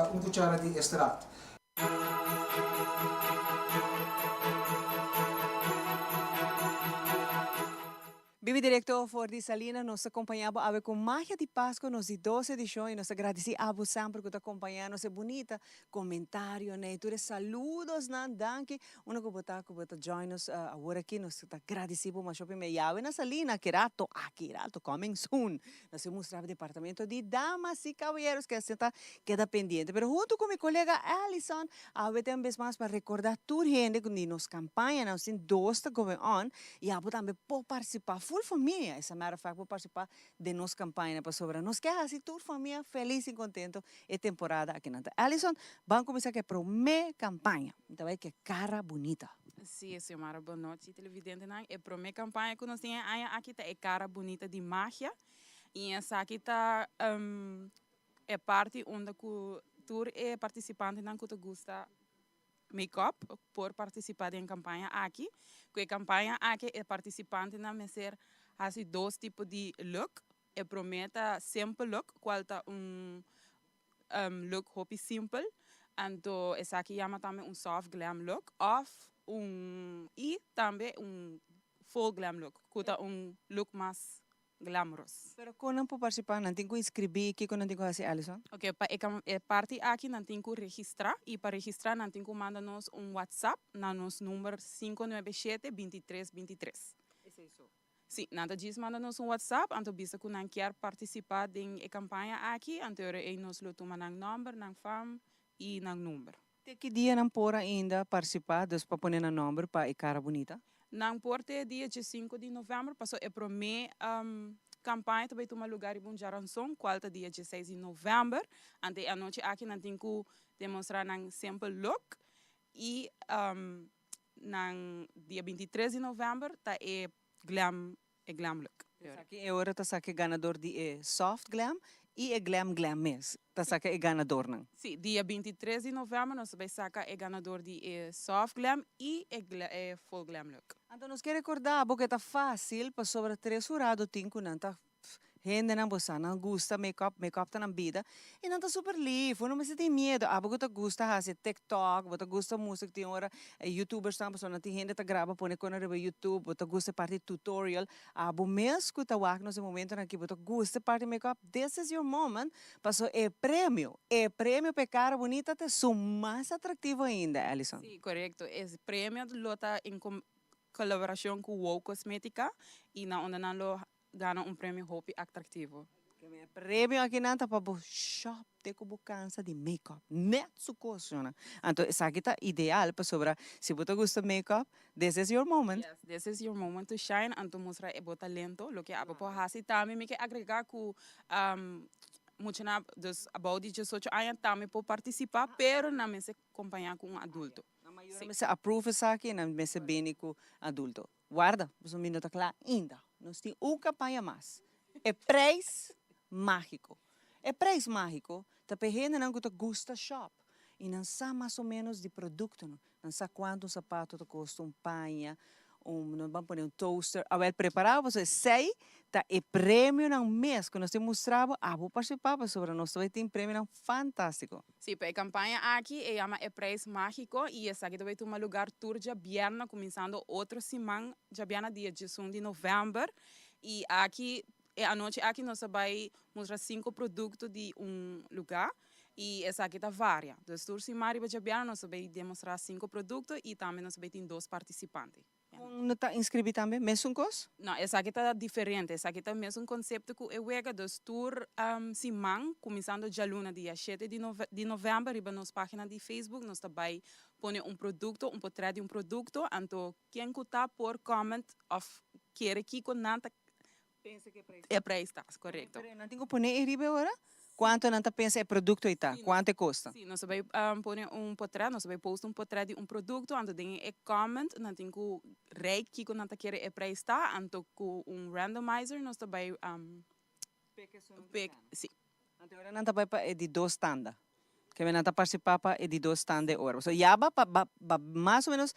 un kuchara di estrakt. Bibi directo for di Salina nos ta compaña bo awe cu Magia di Pasco nos di dos edicion y nos ta gradici abo semper cu ta compaña nos e bunita comentarionan y tur e saludosnan danki unda cu bo ta cu bo ta join nos awor aki nos ta gradici bo masho prime y awe na Salina ki rato aki rato coming soon nos ta mustra bo departamento di damas y caballeros que asina ta keda pendiente pero hunto cu mi colega Alison awe ta un bes mas pa recorda tur hende cu di nos campañanan nos tin dos ta going on Y abo tambe por participá, full famia, as a matter of fact, por participá den nos campaña pasobra nos ke haci tur famia feliz y contento e temporada akinan. Ta Alison, ban cuminsa cu e prome campaña. Mi ta bay cu e cara bunita. Sí, Xiomara, bon nochi televidentenan. E prome campaña cu nos tin e aña aki ta e cara bunita di magia. Y esaki ta e parti unda cu tur e participantenan cu ta gusta Make-up por partisipá den kampaña aki. Ku e kampaña aki e partisipantenan mester hasi dos tipo di look. E promé ta simple look, kual ta un look hopi simpel. Anto esaki yama tambe un soft glam look òf un i tambe un full glam look ku ta un look mas glamorous. Pero kon nan por partisipá? Nan tin ku inskribí? Kiko nan tin ku hasi, Alison? Oke, pa e e parti aki nan tin ku registrá i pa registrá nan tin ku manda nos un WhatsApp na nos number sinku nuebe shete bintitres bintitres. Esei so? Sí, nan ta djis manda nos un WhatsApp anto bisa ku nan kier partisipá den e kampaña aki, anto e ora ei nos lo tuma nan nòmber, nan fam i nan number. Te ki dia nan por ainda participá, dus pa pone nan nomber pa e cara bunita? Nan por te dia diesinco di november, paso e promé campaña ta bay tuma lugar riba un djaranson, cual ta dia dieseis di november. Ante e anochi aki nan tin cu demostra nan simple look y nan dia bintitres di november ta e glam e glam look. Esaki e ora ta saka e ganador di e soft glam y e glam glam mes ta saka e ganadornan. Si, dia 23 di november nos ta bay saka e ganador di e soft glam y e full glam look. Anto nos ke recorda bo ke ta facil pasobra tres hurado tin cu nan ta Hendenan bo sa, nan gusta make-up, make-up ta nan bida y nan ta super lief, bo no mester tin miedo, abo cu ta gusta haci tiktok, bo ta gusta music, tin ora e youtubers nan pasobra nan tin hende ta graba pone cona riba youtube, bo ta gusta e parti tutorial, abo mes cu ta wak nos e momentonan aki bo ta gusta e parti make-up, this is your moment, pasobra e premio, e premio pa e cara bunita ta esun mas atractivo ainda, Alison. Si, corecto, e premio lo ta en colaboracion cu Wow Cosmetica y na unda nan lo Gana un premio hopi atractivo. E premio akinan ta pa bo shop te cu bo cansa di make-up. Net su cos, shona. Anto esaki ta ideal pasobra si bo ta gusta make-up, this is your moment. Yes, this is your moment to shine. Anto mustra e bo talento, loke abo por haci. Tambe mi ke agrega cu muchanan, dus abou di diesocho aña tambe por participa, pero nan mester compaña cu un adulto. Nan mayornan mester approve esaki y nan mester bini cu adulto. Warda, pasobra mi no ta kla ainda. Nos tin un kampaña mas, e Prijs Mágiko. E Prijs Mágiko ta pa e hendenan ku ta gusta shòp i nan sa mas o ménos di produktonan. Nan sa kuantu un sapato ta kosta, un paña, un, nos ban pone un toaster. Awèl, prepará bo pasobra esei ta e premionan mes ku nos tin mustra bo, abo partisipá pasobra nos ta bai tin premionan fantástiko. Sí, pa e campaña aki e yama e Prijs Magico y esaki ta bay tuma lugar tur djabièrnè cuminsando otro siman djabièrnè dia diesun di november y aki e anochi aki nos ta bay mustra cinco producto di un lugar y esaki ta varia. Dus tur siman riba djabièrnè nos ta bay demostra cinco producto y tambe nos ta bay tin dos participante. Kon no ta inscribi tambe? Mesun kos? No, esaki ta diferente. Esaki ta mesun concepto cu e wega. Dus tur siman, cuminsando djaluna dia shete di di november riba nos pagina di Facebook nos ta bay pone un producto, un potret di un producto, anto ken cu ta por comment of kere kico nan ta Pensa ku e prijs ta. E prijs ta, korekto. Pero nan tin ku pone ei riba e ora? Kuantu nan ta pensa e produkto ei ta? Kuantu e kosta? Si, nos ta bai pone un potret, nos ta bai post un potret di un produkto, anto den e comment nan tin ku rei kiko nan ta kere e prijs ta, anto ku un randomizer nos ta bai Pek esun pek, si. Anto e ora nan ta bai pa e di dos tanda. Keme nan ta participá pa e di dos tanda e ora. So ya ba pa ba ba mas o menos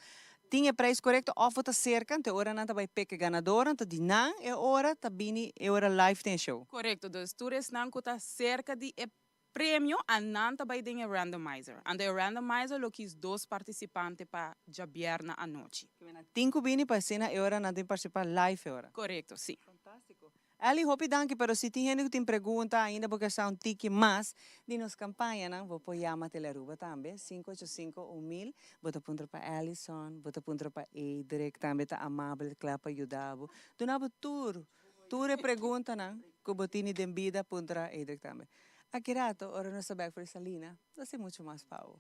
tin e prijs korekto òf bo ta serka, anto e ora nan ta bai pek e ganador, anto di nan e ora ta bini e ora live den e show. Korekto, dus tur esnan ku ta serka di e premio a nan ta bai den e randomizer. Anto e randomizer lo kis dos partisipante pa djabièrnè anochi. Keme nan tin ku bini pa asina e ora nan tin partisipá live e ora. Korekto, si. Fantástiko. Elly, hopi danki, pero si tin hende ku tin pregunta ainda bo ke sa un tiki mas di nos kampañanan, bo por yama Telearuba tambe, sinku ocho sinku un mil, bo ta puntra pa Allison, bo ta puntra pa Edric, tambe ta amabel kla pa yuda bo. Duna bo tur, tur e preguntanan ku bo tini den bida puntra Edric tambe. Aki rato ora nos ta bek for di Salina, nos tin muchu mas pa bo.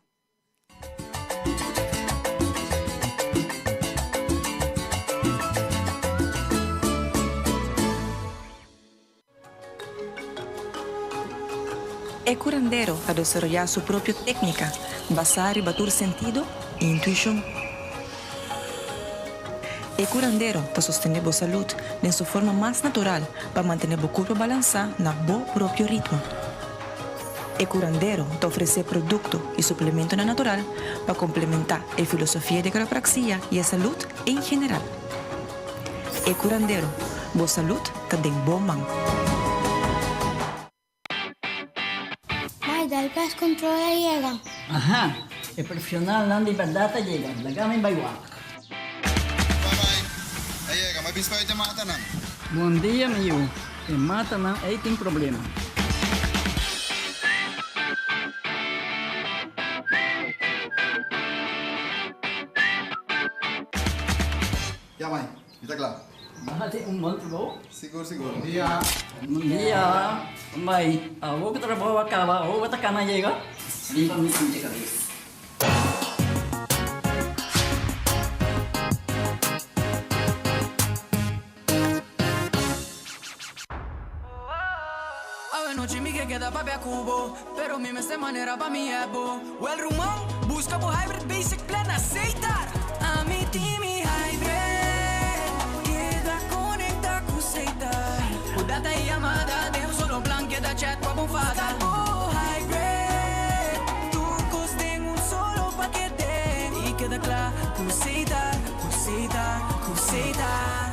E curandero a desaroyá su propio técnica basá riba tur sentido i intuishon. E curandero ta sostené bo salud den su forma mas natural pa mantené bo curpa balansá na bo propio ritmo. E curandero ta ofresé produkto i suplementonan natural pa komplementá e filosofia di quiropraxia i e salud en general. E curandero, bo salud ta den bo man. Mai, dal pest control a yega. Aha, e profesionalnan di berdad a yega, laga mi bai wak. Bye bye, a yega, mi bisa e matanan. Bon dia mi yu, e matanan ei tin problema. Ya mai, mi ta kla. Bo hasi un bon trabou. Sigur sigur. Bon dia. Bon dia. Mai, awor ku trabou a kaba, awor bo ta kana yega? Riba mi sinti kabes. Awe nochi mi ke keda papia ku bo Pero mi mester manera pa mi ebo Well ruman, buska bo hybrid basic plan na Setar Ami tin mi hybrid Keda konekta ku Setar Ku data i yamada den un solo plan Keda chat pa bo fada Buska bo hybrid Tur kos den un solo pakete I keda kla ku Setar, ku Setar, ku Setar.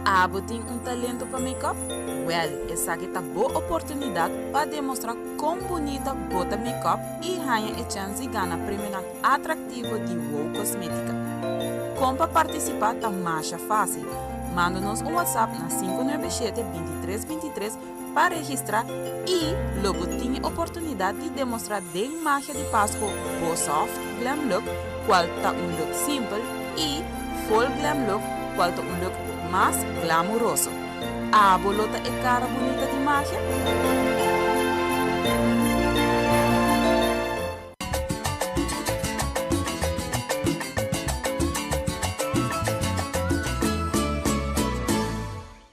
Abo tin un talento pa make-up? Wel, esaki ta bo oportunidad pa demostra con bunita bo ta make-up y haña e chens di gana premionan atractivo di Wow Cosmetica. Con pa participa ta masha facil. Manda nos un WhatsApp na 597 23 23 pa registra y lo bo tin e oportunidad di demostra den Magia di Pasco bo soft glam look cual ta un look simpel y full glam look cual ta un look mas glamuroso. Abo lo ta e cara bunita di magia?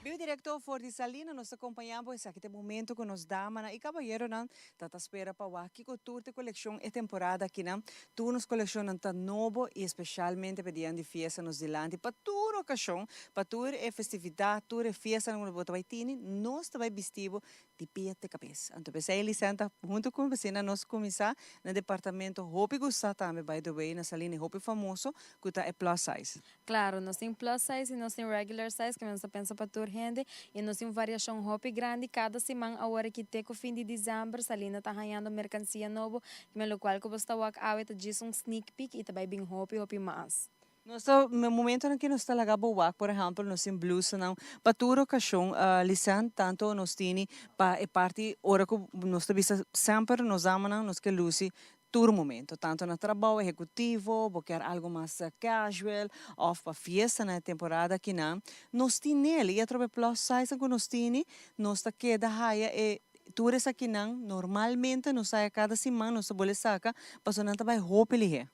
Biu directo for di Salina nos ta compaña bo esaki ta e momento cu nos damanan y cabayeronan ta ta spera pa wak kico tur ta e coleccion e temporada akinan. Tur nos coleccionnan ta nobo y especialmente pa e dianan di fiesta nos dilanti pa tur ocasion, pa tur e festividad, tur e fiestanan cu bo ta bay tini, nos ta bay bisti bo di pia te cabes. Anto p'esei Lisanne ta hunto cu mi asina nos cuminsa na departamento hopi gusta tambe by the way na Salina e hopi famoso cu ta e plus size. Claro, nos tin plus size y nos tin regular size cu nos ta pensa pa tur hende y nos tin un variacion hopi grandi cada siman awor aki te cu fin di december Salina ta hañando mercancia nobo me locual cu bo sta wak awe ta djis un sneak peek y ta bay bin hopi hopi mas. Nos ta momentonan ki nos ta laga bo wak, por ehempel nos tin blusanan pa tur ocasion, Lisanne, tanto nos tini pa e parti ora cu nos ta bisa semper nos damanan nos ke luci tur momento, tanto na trabao ehecutivo, bo kier algo mas casual of pa fiesta na e temporada akinan, nos tinel y atrobe plus size cu nos tini, nos ta keda haya e tur esakinan normalmente nos haya cada siman nos ta bole saca pasobra nan ta bay hopi lihe.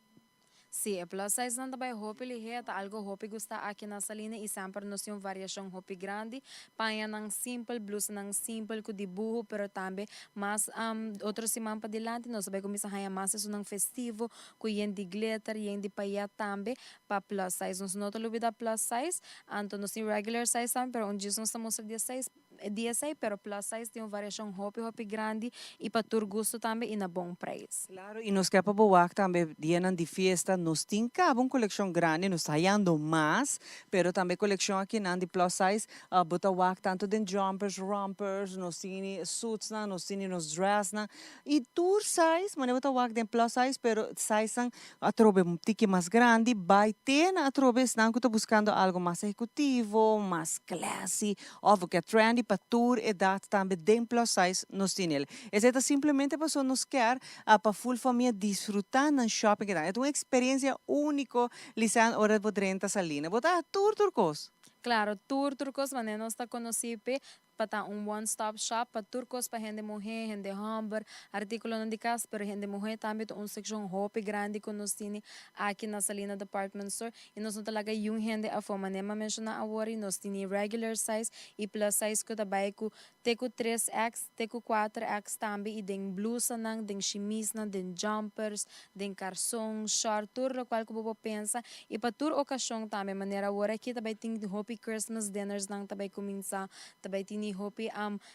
Sí, e plus size nan ta bai hopi lihé, ta algo hopi gusta aki na Salina y semper nos tin un variacion hopi grandi, pañanan simpel, blusanan simpel cu dibuho, pero tambe mas otro siman padilanti nos ta bai cuminsa haña mas esunnan festivo cu yen di glitter, yen di payet tambe pa plus size. Nos no ta lubida plus size, anto nos tin regular size tambe, pero un djis nos ta mustra di e size. Di esei, pero plus size tin un variashon hopi hopi grandi i pa tur gusto tambe i na bon prijs. Claro, i nos ke pa bo wak tambe dianan di fiesta, nos tin caba un coleccion grandi, nos ta hayando mas, pero tambe coleccion akinan di plus size, bo ta wak tanto den jumpers, rompers, nos tini suitsnan, nos tini nos dressnan, i tur size, manera bo ta wak den plus size, pero sizenan Atrobe un tiki mas grandi bai te na atrobe esnan ku ta buskando algo mas ehekutivo, mas classy òf ke trendy pa tur edat tambe den plus size nos tin el. Esei ta simplemente pasobra nos kier pa full famia disfruta nan shopping kinan. E ta un eksperensia úniko Lisanne ora bo drenta Salina. Bo ta tur tur kos. Claro, tur tur kos manera nos ta konosí p'e pa ta un one stop shop pa tur kos pa hende muhé, hende hòmber, artíkulonan di kas, pero hende muhé tambe ta un sekshon hopi grandi ku nos tini aki na Salina Department Store i nos no ta laga yun hende afó. Manera mi a menshoná awor i nos tini regular size i plus size ku ta bai ku te ku tres X te ku kuater X tambe i den blusanan, den shimisnan, den jumpers, den karson, short, tur lokual ku bo por pensa i pa tur okashon tambe. Manera awor aki ta bai tin hopi Christmas dinners nan ta bai kuminsá Ta bai tini hopi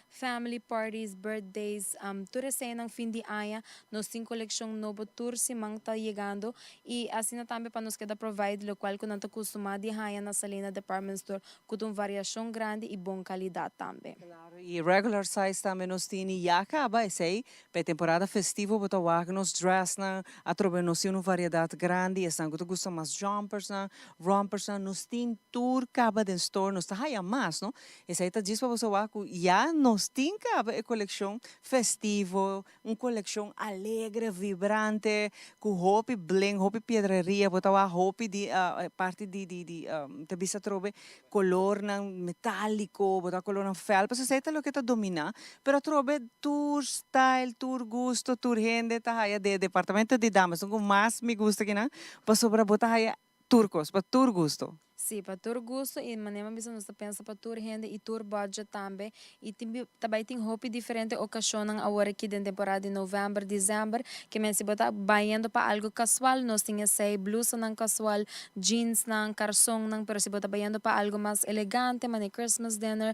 family parties, birthdays, tur eseinan fin di aña. Nos tin kolekshon nobo tur siman ta yegando i asina tambe pa nos keda provide lokual ku nan ta kustumá di haña na Salina Department Store ku ta un variashon grandi i bon kalidat tambe. Klaro, i regular size tambe nos tini ya kaba esei Pa e temporada festivo bo ta wak nos dressnan, atrobe nos tin un variedad grandi, esnan cu ta gusta mas jumpersnan, rompersnan, nos tin tur caba den store, nos ta haya mas no, esey ta djis pa boso wak cu ya nos tin caba e coleccion festivo, un coleccion alegre, vibrante, cu hopi bling, hopi piedreria, bo ta wak hopi di parti di di di ta bisa atrobe colornan metalico, bo ta colornan fel, pasobra esey ta loke ta domina, pero atrobe tur style, tur gusto, tur hende ta haya den e departamento di damas, esun cu mas mi gusta kinan, pasobra bo ta haya tur cos, pa tur gusto. Sí, pa tur gusto y manera mi a bisa nos ta pensa pa tur hende y tur budget tambe y tin ta bay tin hopi diferente ocasionnan awor aki den temporada di november, december, ke men si bo ta bayendo pa algo casual nos tin esey, blusanan casual, jeansnan, carsonnan, pero si bo ta bayendo pa algo mas elegante manera Christmas dinner,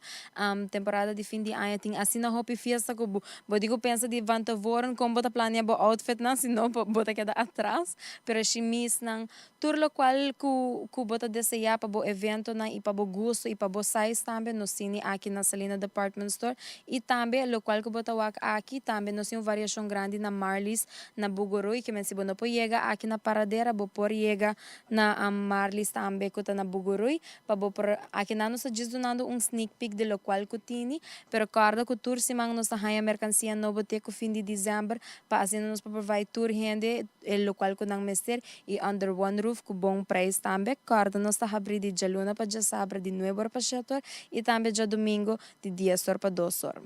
temporada di fin di aña tin asina hopi fiesta cu bo bo di cu pensa di van tevoren con bo ta planea bo outfitnan si no bo ta keda atras, pero shimisnan, Tur locual cu cu bo ta desea pa bo eventonan y pa bo gusto y pa bo size tambe nos tini aki na Salina Department Store y tambe locual cu bo ta wak aki tambe nos tin un variacion grandi na Marlies na Bugurui kimen si bo no por yega aki na Paradera bo por yega na Marlies tambe cu ta na Bugurui pa bo por aki nan nos ta djis dunando un sneak peek di locual cu tini pero corda cu tur siman nos ta haya mercancia nobo te cu fin di december pa asina nos por provide tur hende e locual cu nan mester y under one roof cu bon prijs tambe. Corda nos ta habri di djaluna pa djasabra di nuebe or pa shete or y tambe djadomingo di dies or pa dos or.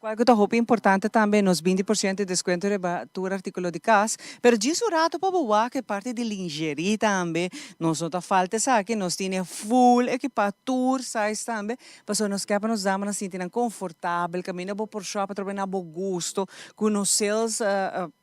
Cual cu ta hopi importante tambe nos 20% di descuento riba tur articulo di cas, pero djis un rato pa bo wak e parti di lingerie tambe, nos no ta falta esaki, nos tine full equipa tur size tambe, Pasobra nos ke pa nos damanan sinti nan konfortabel, kaminda bo por shop atrobe na bo gusto, ku nos sales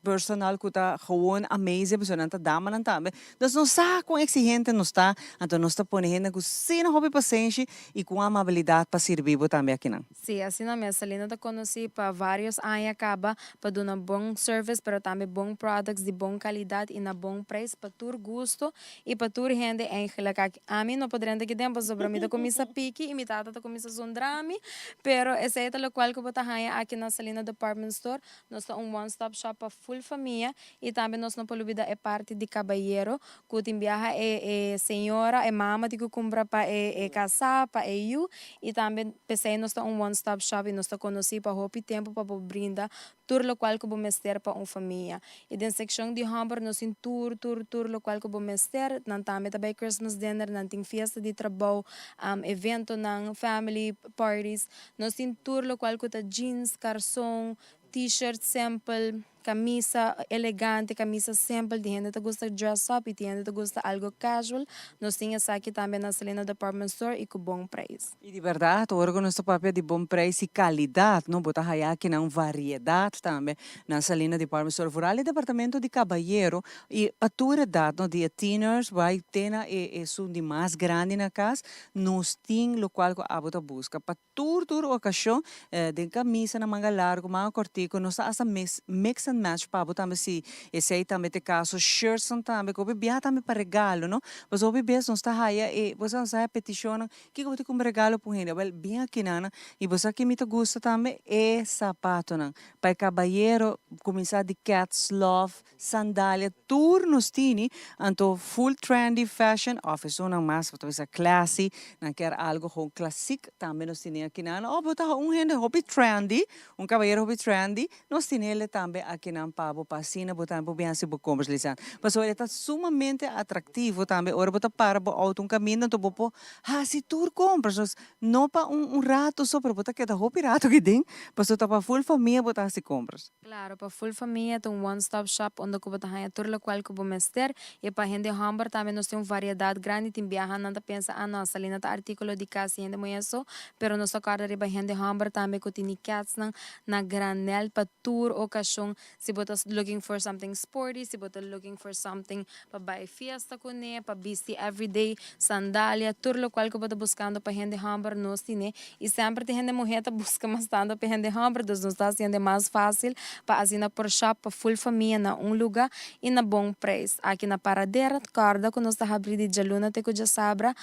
personal ku ta gewoon amazing, pasobra nan ta damanan tambe. Dus nos sa kon eksigente nos ta, anto nos ta pone hende ku asina hopi pasenshi i ku un amabilidat pa sirbi bo tambe akinan. Sí, asina mes. Salina ta konosí pa vários aña kaba pa duna bon service, pero tambe bon products di bon kalidat i na bon prijs pa tur gusto i pa tur hende eigenlijk. Aki Ami no por drenta aki den pasobra mi ta kuminsá piki i mi tata ta kuminsá zondra mi, pero esei ta lokual ku bo ta haña aki na Salina Department Store. Nos ta un one stop shop pa full famia i tambe nos no por lubida e parti di kabayero ku tin biaha e e señora, e mama tin ku kumpra pa e e kasá, pa e yu i tambe p'esei nos ta un one stop shop i nos ta konosí pa hopi tempu pa bo brinda Tur lokual ku bo mester pa un famia. I den sekshon di hòmber nos tin tur, tur, tur lokual ku bo mester. Nan tambe ta bai Christmas dinner, nan tin fiesta di trabou, eventonan, family parties. Nos tin tur lokual ku ta jeans, karson, t-shirt simpel. Camisa elegante, camisa simpel, tin hende ta gusta dress up y tin hende ta gusta algo casual. Nos tin esaki tambe na Salina Department Store y cu bon prijs. Y di berdad, ora cu nos ta papia di bon prijs y calidad, no, bo ta haya akinan un variedad tambe na Salina Department Store. Vooral e departamento di cabayero y pa tur edad, no, di e tieners bay te na e esun di mas grandi na cas, nos tin locual cu abo ta busca. Pa Tur tur ocasion den camisa na manga largo, manga cortico, nos ta hasta mix mix and match pa bo tambe si esey tambe ta e caso, shirtsnan tambe cu hopi biaha tambe pa regalo no, pasobra hopi bes nos ta haya e bo sa nos ta haya peticionnan kico bo ta cumpra regalo pa un hende, awel bin aki nan y bo sa ki mi ta gusta tambe e zapatonan pa e cabayero cuminsa di cats love Sandalia tur nos tini, anto full trendy fashion of esunnan mas bo ta bisa classy, nan kier algo gewoon classiek tambe nos tini akinan. Of bo ta un hende hopi trendy, un cabayero hopi trendy, nos tini ele tambe akinan pa bo pa asina bo tambe por bin haci bo compras Lisanne. Pasobra e ta sumamente atractivo tambe ora bo ta para bo auto un caminda anto bo por haci tur compras. Nos no pa un rato so pero bo ta keda hopi rato aki den pasobra ta pa full famia bo ta haci compras. Claro, pa full famia ta un one stop shop unda cu bo ta haña tur locual cu bo mester y pa hende homber tambe nos tin un variedad grandi tin biaha nan ta pensa ah no Salina ta articulo di cas y hende muher so pero nos ta corda riba hende homber tambe cu tini catsnan na granel pa tur ocasion si bo ta looking for something sporty si bo ta looking for something pa bay fiesta cune pa bisti everyday sandalia tur locual cu bo ta buscando pa hende homber nos tine y semper tin hende muher ta busca mas tanto pa hende homber dus nos ta haciende mas facil pa asina por shop pa full famia na un luga y na bon prijs aki na Paradera corda cu nos ta habri di djaluna te cu djasabra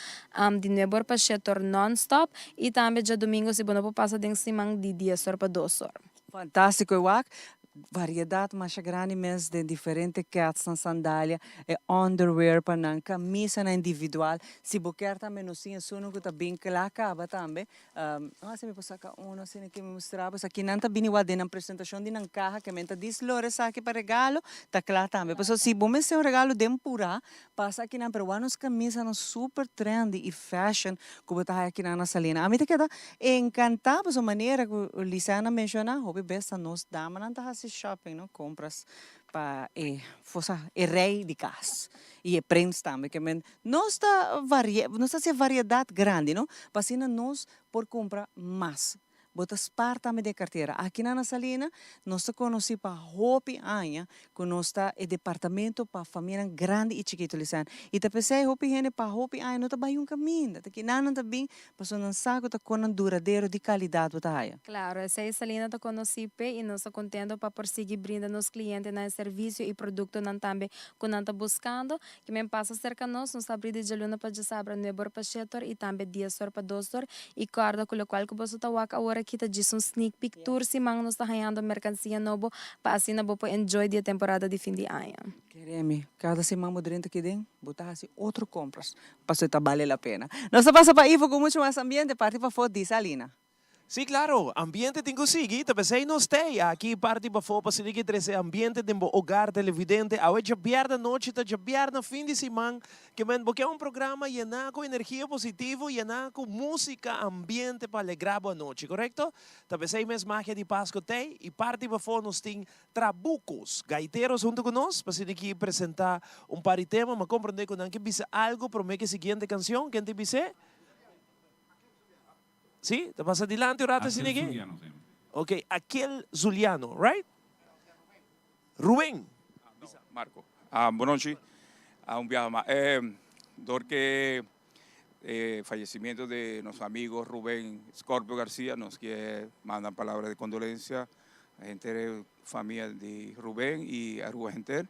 di nuebe or pa shete or non stop y tambe djadomingo si bo no por pasa den siman di dies or pa dos or. Fantastico e wak. Variedad masha grandi mes den diferente ketsnan, sandalia, e underwear pa nan, camisanan individual. Si bo kier tambe nos tin esunnan cu ta bin cla caba tambe. No haci mi por saca uno asina ki mi mustra bo. Esaki nan ta bini wak den nan presentacion di nan caha ke men ta dislor esaki pa regalo, ta cla tambe. Pasobra si bo mester un regalo den pura, Pasa akinan pero wak nos camisanan super trendy y fashion cu bo ta haya akinan na Salina. Ami ta keda encanta pasobra manera cu Lisanne a menciona hopi bes ta nos damanan ta haci shopping no, compras pa e fosa e rey di cas y e prins tambe ke men nos ta varie nos ta haci variedad grandi no pa asina nos por cumpra mas. Bo ta spar tambe den kartera. Aki na na Salina nos ta konosí pa hopi aña ku nos ta e departamento pa famianan grandi i chikitu Lisanne. I ta p'esei hopi hende pa hopi aña no ta bai un kaminda. Ta kinan nan ta bin pasobra nan sa ku ta konan duradero di kalidat bo ta haya. Klaro, esei Salina ta konosí p'e i nos ta kontento pa por sigui brinda nos klientenan e servisio i produktonan tambe ku nan ta buskando. Ki men pasa serka nos, nos ta abri di djaluna pa djasabra nuebe or pa shete or i tambe dies or pa dos or. I kòrda ku lokual ku boso ta wak awor aki ta djis un sneak peek. Tur siman nos ta hañando merkansia nobo pa asina bo por enjoy di e temporada di fin di aña. Kere mi, kada siman bo drenta aki den, bo ta hasi otro kompras, pasobra ta bale la pena. Nos ta pasa pa Ivo ku muchu mas ambiente parti pafó di Salina. Sí claro, ambiente tin cu sigui, ta pesey nos tey aki parti pafó pa sigui trece ambiente den bo hogar televidente. Awe djabièrnè nochi ta djabièrnè fin di siman, ke men bo ke un programa yená cu energia positivo, yená cu musica, ambiente pa alegrá bo anochi, corecto? Ta pesey mes Magia di Pasco tey y parti pafó nos tin Trabucos, gaiteros hunto cu nos pa sigui presenta un par di tema, m'a comprende cu nan ke bisa algo prome ke siguiente cancion, ken tin bis'é? Sí, ta pasa dilanti un rato asina aki? Zuliano se llama. Ok, Aquel Zuliano, right? Rubén. No, Marco. Ah, bonochi. Ah, un biaha mas. Eh, dor ke e fallecimiento de nos amigo Rubén Scorpio Garcia, nos kier manda palabra de condolencia a henter famia di Rubén y Aruba henter.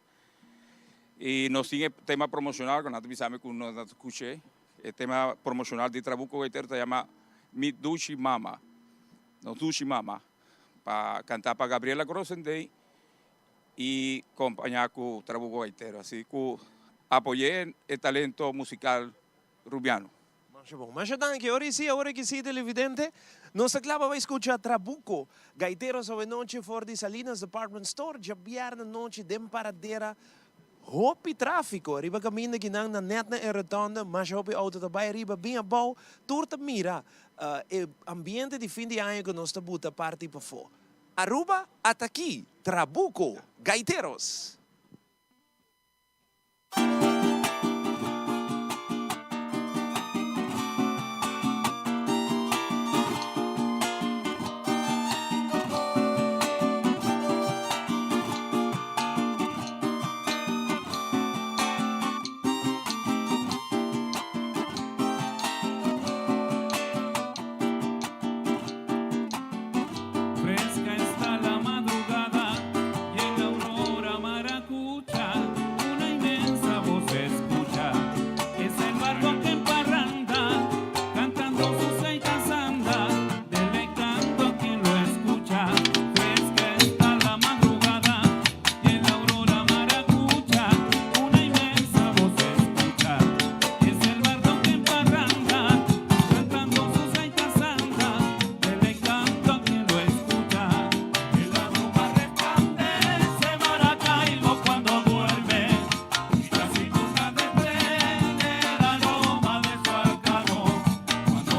Y nos tin e tema promocional cu nan ta bisa mi cu nos ta scuche. E tema promocional di Trabuco Gaitero ta yama Mi Dushi Mama, Nos Dushi Mama, pa canta pa Gabriela Grosendey y compaña cu Trabuco Gaitero. Asi cu apoye e talento musical Rubiano. Masha bon. Masha danki. Ora y si, awor aki si, televidente, nos ta cla pa bay scucha Trabuco Gaiteros awenochi for di Salinas Department Store djabièrnè nochi den Paradera. Hopi tráfiko riba kaminda ki nan na nèt na e rotonde, masha hopi outo ta bai riba bin abou, tur ta mira e ambiente di fin di aña ku nos ta buta parti pafó. Aruba, ata aki, Trabuco Gaiteros! Fresca está la madrugada y en la aurora maracucha una inmensa voz se escucha. Es el barco que en parranda, cantando sus gaitas anda, deleitando a quien lo escucha. Fresca está la madrugada y en la aurora maracucha una inmensa voz se escucha. Es el bardo que en parranda, cantando sus gaitas anda, deleitando a quien lo escucha. En la bruma resplandece Maracaibo cuando duerme, y taciturna desprende el aroma de su arcano. Cuando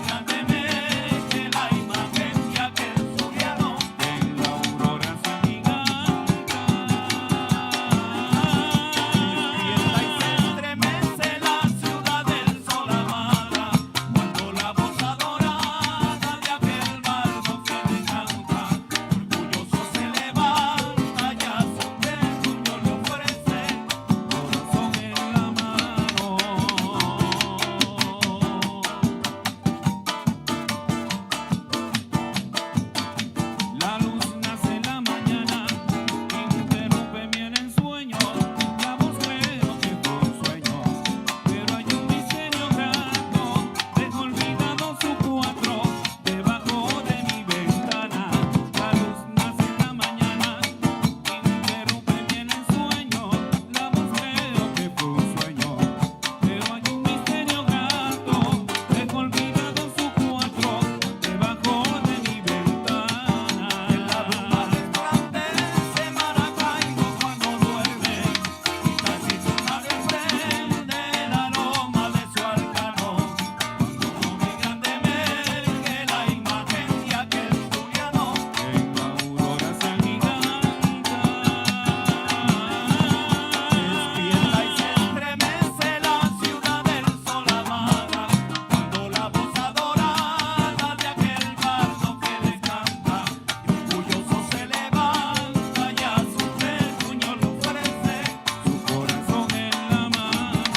grande emerge la imagen de aquel zuliano, en la aurora se agiganta. Despierta y se estremece la ciudad del sol amada, cuando la voz adorada de aquel bardo que le canta, orgulloso se levanta y a su terruño le ofrece corazón en la mano. La luz nace en la mañana, interrumpe mi el ensueño, la voz creo que fue un sueño, pero hay un misterio grato, dejo olvidado su cuatro debajo de mi ventana. La luz nace en la mañana, interrumpe mi el ensueño, la voz creo que fue un sueño, pero hay un misterio grato, dejo olvidado su cuatro debajo de mi ventana. En la bruma resplandece Maracaibo cuando duerme, y taciturna desprende el aroma de su arcano. Cuando grande emerge la imagen de aquel zuliano, en la aurora se agiganta. Despierta y se estremece la ciudad del sol amada, cuando la voz adorada de aquel bardo que le canta, y orgulloso se levanta y a su terruño le ofrece su corazón en la mano.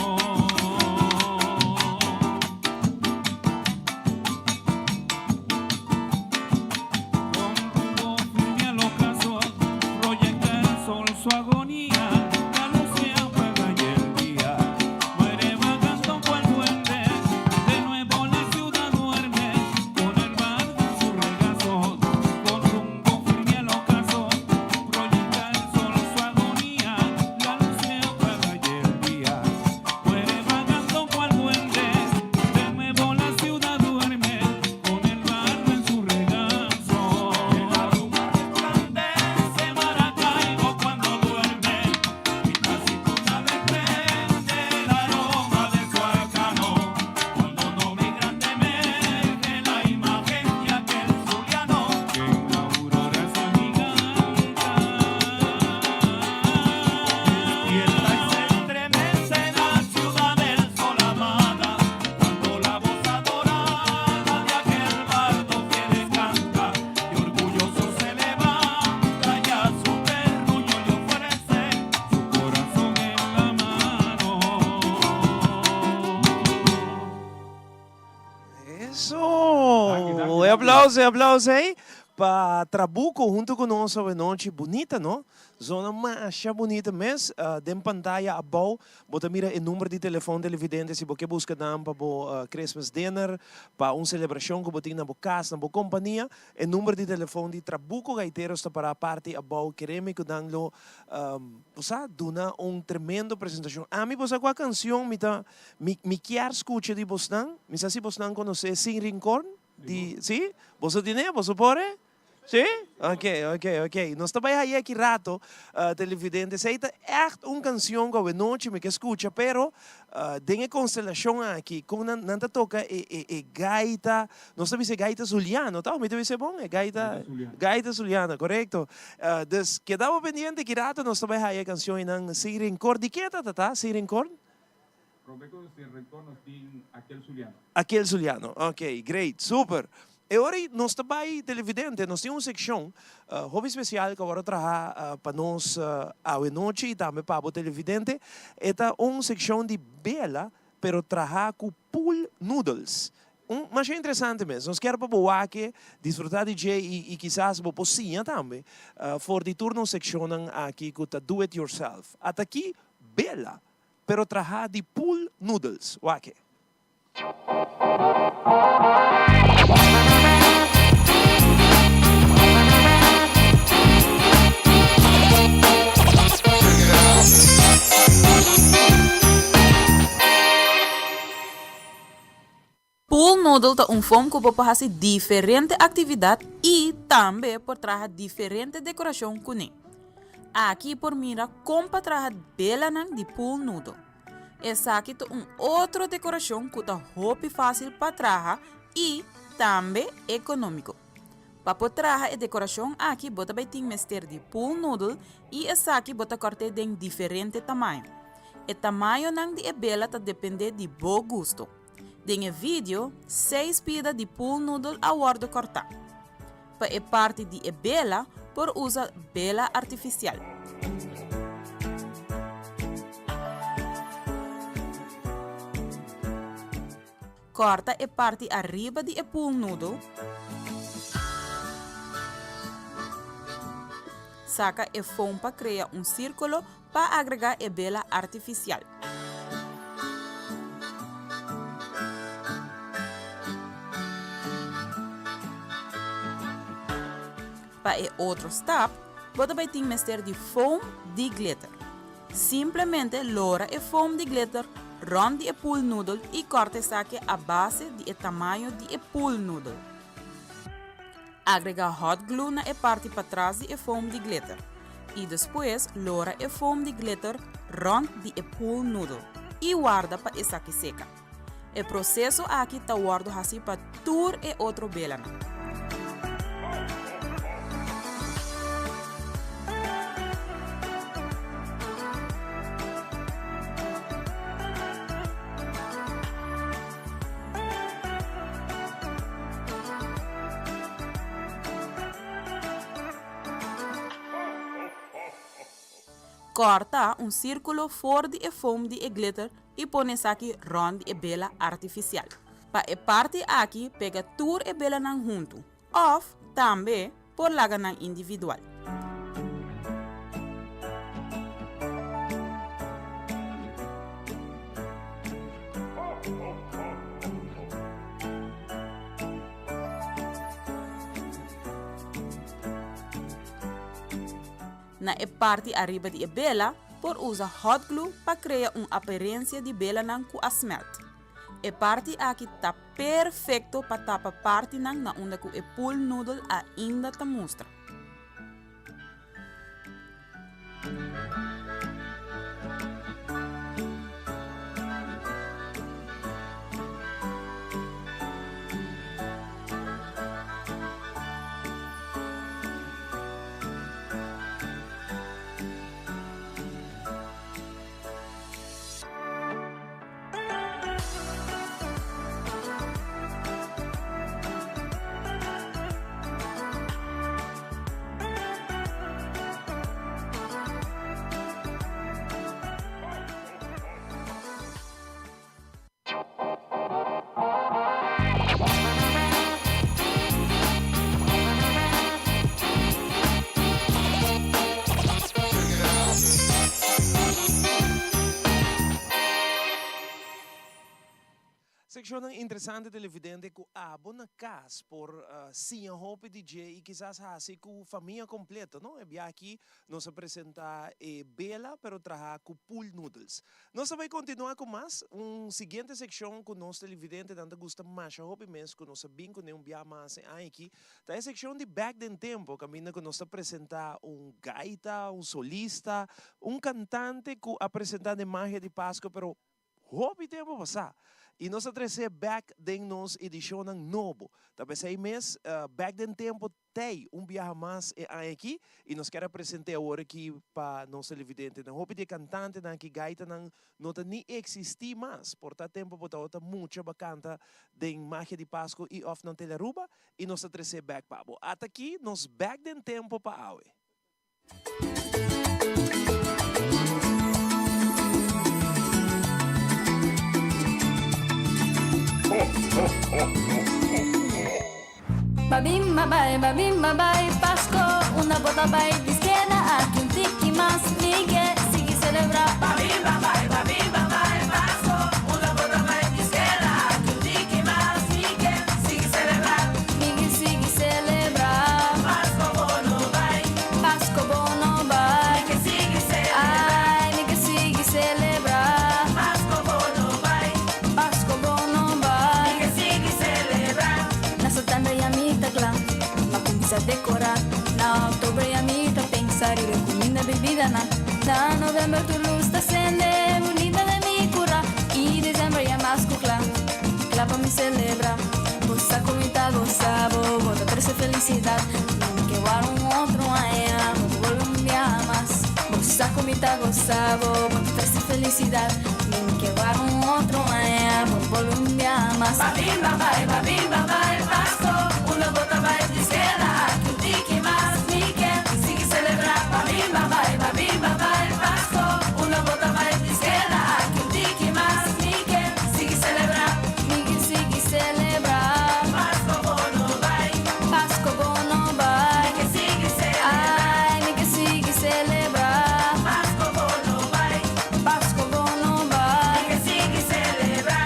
Con rumbo firme al ocaso, proyecta el sol su agonía, la luz se apaga y el día muere vagando cual duende, de nuevo la ciudad duerme, con el bardo en su regazo, con rumbo firme al ocaso, proyecta el sol su agonía, la luz se apaga y el día muere vagando cual duende, de nuevo la ciudad duerme, con el bardo en su regazo. En la bruma resplandece Maracaibo cuando duerme, y taciturna desprende el aroma de su arcano. Cuando no migrante emerge la imagen de aquel zuliano, que en la aurora se agiganta. Despierta y se estremece la ciudad del sol amada, cuando la voz adorada de aquel bardo que le canta, y orgulloso se levanta y a su terruño le ofrece su corazón en la mano. Eso! E aplauso, e aplauso ey pa Trabuco hunto cu nos awe nochi. Bunita, no? Zona masha bunita mes. Den pantaya abou bo ta mira e number di telefon televidente si bo ke busca nan pa bo Christmas dinner, pa un celebracion cu bo tin na bo cas, na bo compania. E number di telefon di Trabuco Gaiteros ta para parti abou. Keremi cu nan lo bo sa duna un tremendo presentacion. Ami bo sa cua cancion mi ta Mi mi kier scucha di bosnan, mi sa si bosnan conoce Sin Rincon di, si? Boso tine? Boso por e? Sí? Ok, ok, ok. Nos ta bai haye aki rato, televidente. Esei ta ègt un kansion ku awenochi mi ke skucha, pero den e konstelashon aki, kon nan nan ta toka e e e gaita, nos ta bisa e gaita zuliano, ta? Mi ta bisa e bon? E gaita, gaita zuliano, korekto. Dus keda bo pendiente, ki rato nos ta bai haya e kansion einan Sin Rencor. Di ke ta ta, Sin Rencor? Prome cu Sin Rencor nos tin Aquel Zuliano. Aquel Zuliano, ok, great, super. E ora ei nos ta bai televidente, nos tin un seccion hopi special cu awor a traha pa nos awe nochi y tambe pa bo televidente. E ta un seccion di bela pero traha cu pool noodles. Un masha interesante mes. Nos kier pa bo wak e, disfruta di dje y y kisas bo por siña tambe for di tur nos seccionnan aki cu ta do it yourself. Ata aki bela pero traha di pool noodles. Wak e. Pool noodle ta un fom ku bo por hasi diferente aktividat i tambe por traha diferente dekorashon kuné. Aki por mira kon pa traha belanan di pool noodle. Esaki ta un otro dekorashon ku ta hopi fásil pa traha i tambe ekonómiko. Pa por traha e dekorashon aki bo ta bai tin mester di pool noodle i esaki bo ta kòrt'é den diferente tamaño. E tamañonan di e bela ta dependé di bo gusto. Den e video, seis pida di pool noodle a wòrdu kòrtá. Pa e parti di e bela por usa bela artifisial. Kòrta e parti ariba di e pool noodle. Saka e foam pa krea un sírkulo pa agregá e bela artifisial. Pa e otro stap, bo ta bai tin mester di foam di glitter. Simplemente lora e foam di glitter rònt di e pool noodle i kòrta esaki a base di e tamaño di e pool noodle. Agrega hot glue na e parti patras di e foam di glitter i despues lora e foam di glitter rònt di e pool noodle i warda pa esaki seka. E proseso aki ta wòrdu hasi pa tur e otro belanan. Kòrta un sírkulo for di e foam di e glitter i pone esaki rònt di e bela artifisial. Pa e parti aki pega tur e belanan huntu òf tambe por laga nan individual. Na e parti ariba di e bela por usa hot glue pa krea un aparensia di belanan ku a smelt. E parti aki ta perfecto pa tapa partinan na unda cu e pool noodle ainda ta mustra. sekshonnan interesante televidente ku abo na kas por siña hopi di dje i kisas hasi ku famia kompleto, no? E bia aki nos a presentá e bela pero traha ku pool noodles. Nos ta bai kontinuá ku mas un siguiente sekshon ku nos televidentenan ta gusta masha hopi mes ku nos a bin kuné un bia mas e aña aki ta e sekshon di Bèk den Tempo kaminda ku nos ta presentá un gaita, un solista, un kantante ku a presentá den Magia di Pasko pero Hopi tempu pasá i nos a tres'é bèk den nos edishonnan nobo. Ta p'esei mes Bèk den Tempu t'ei un biaha mas e aña akí i nos kier a present'é awor akí pa nos televidentenan. Hopi di e kantantenan akí, gaitanan, no ta ni eksistí mas. Por ta tempu bo tabata mucha bo a kanta den Magia di Pasku i òf na Telearuba i nos ta tres'é bèk pa bo. Ata akí nos Bèk den Tempu pa awe. Babim babai, babim babai, Pasco, una bota bai, diskeda aki un tiki mas, Miguel sigui celebra. Babim babai, babim babai, Pasco, una bota bai, diskeda aki un tiki mas, Miguel sigui celebra. Miguel sigui celebra. Pasco bo no bai. Pasco bo no bai. Mi ke sigui celebra. Ai, mi ke sigui celebra. Pasco bo no bai. Pasco bo no bai. Mi ke sigui celebra. Na september ya mi ta kla pa kuminsá dekorá. Na oktober ya mi ta pensa riba e kuminda bebidanan. Na november tur lus ta sende bunita den mi kurá. I december ya mas ku kla, kla pa mi celebra. Bo sa ku mi ta gosa bo, bo ta trese felisidat. Mi no ke wak un otro aña, bo ta bolbe un biaha mas. Bo sa ku mi ta gosa bo, bo ta trese felisidat. Mi no ke wak un otro aña, bo ta bolbe un biaha mas. Babin babai, babin babai, Pasko, unda bo ta bai? Diskeda aki un tiki mas, mi ke sigui selebrá. Babin babai, babin babai, Pasko, unda bo ta bai? Diskeda aki un tiki mas, mi ke sigui selebrá. Mi ke sigui selebrá. Pasko bo no bai. Pasko bo no bai. Mi ke sigui selebrá. Ai, mi ke sigui selebrá. Pasko bo no bai. Pasko bo no bai. Mi ke sigui selebrá.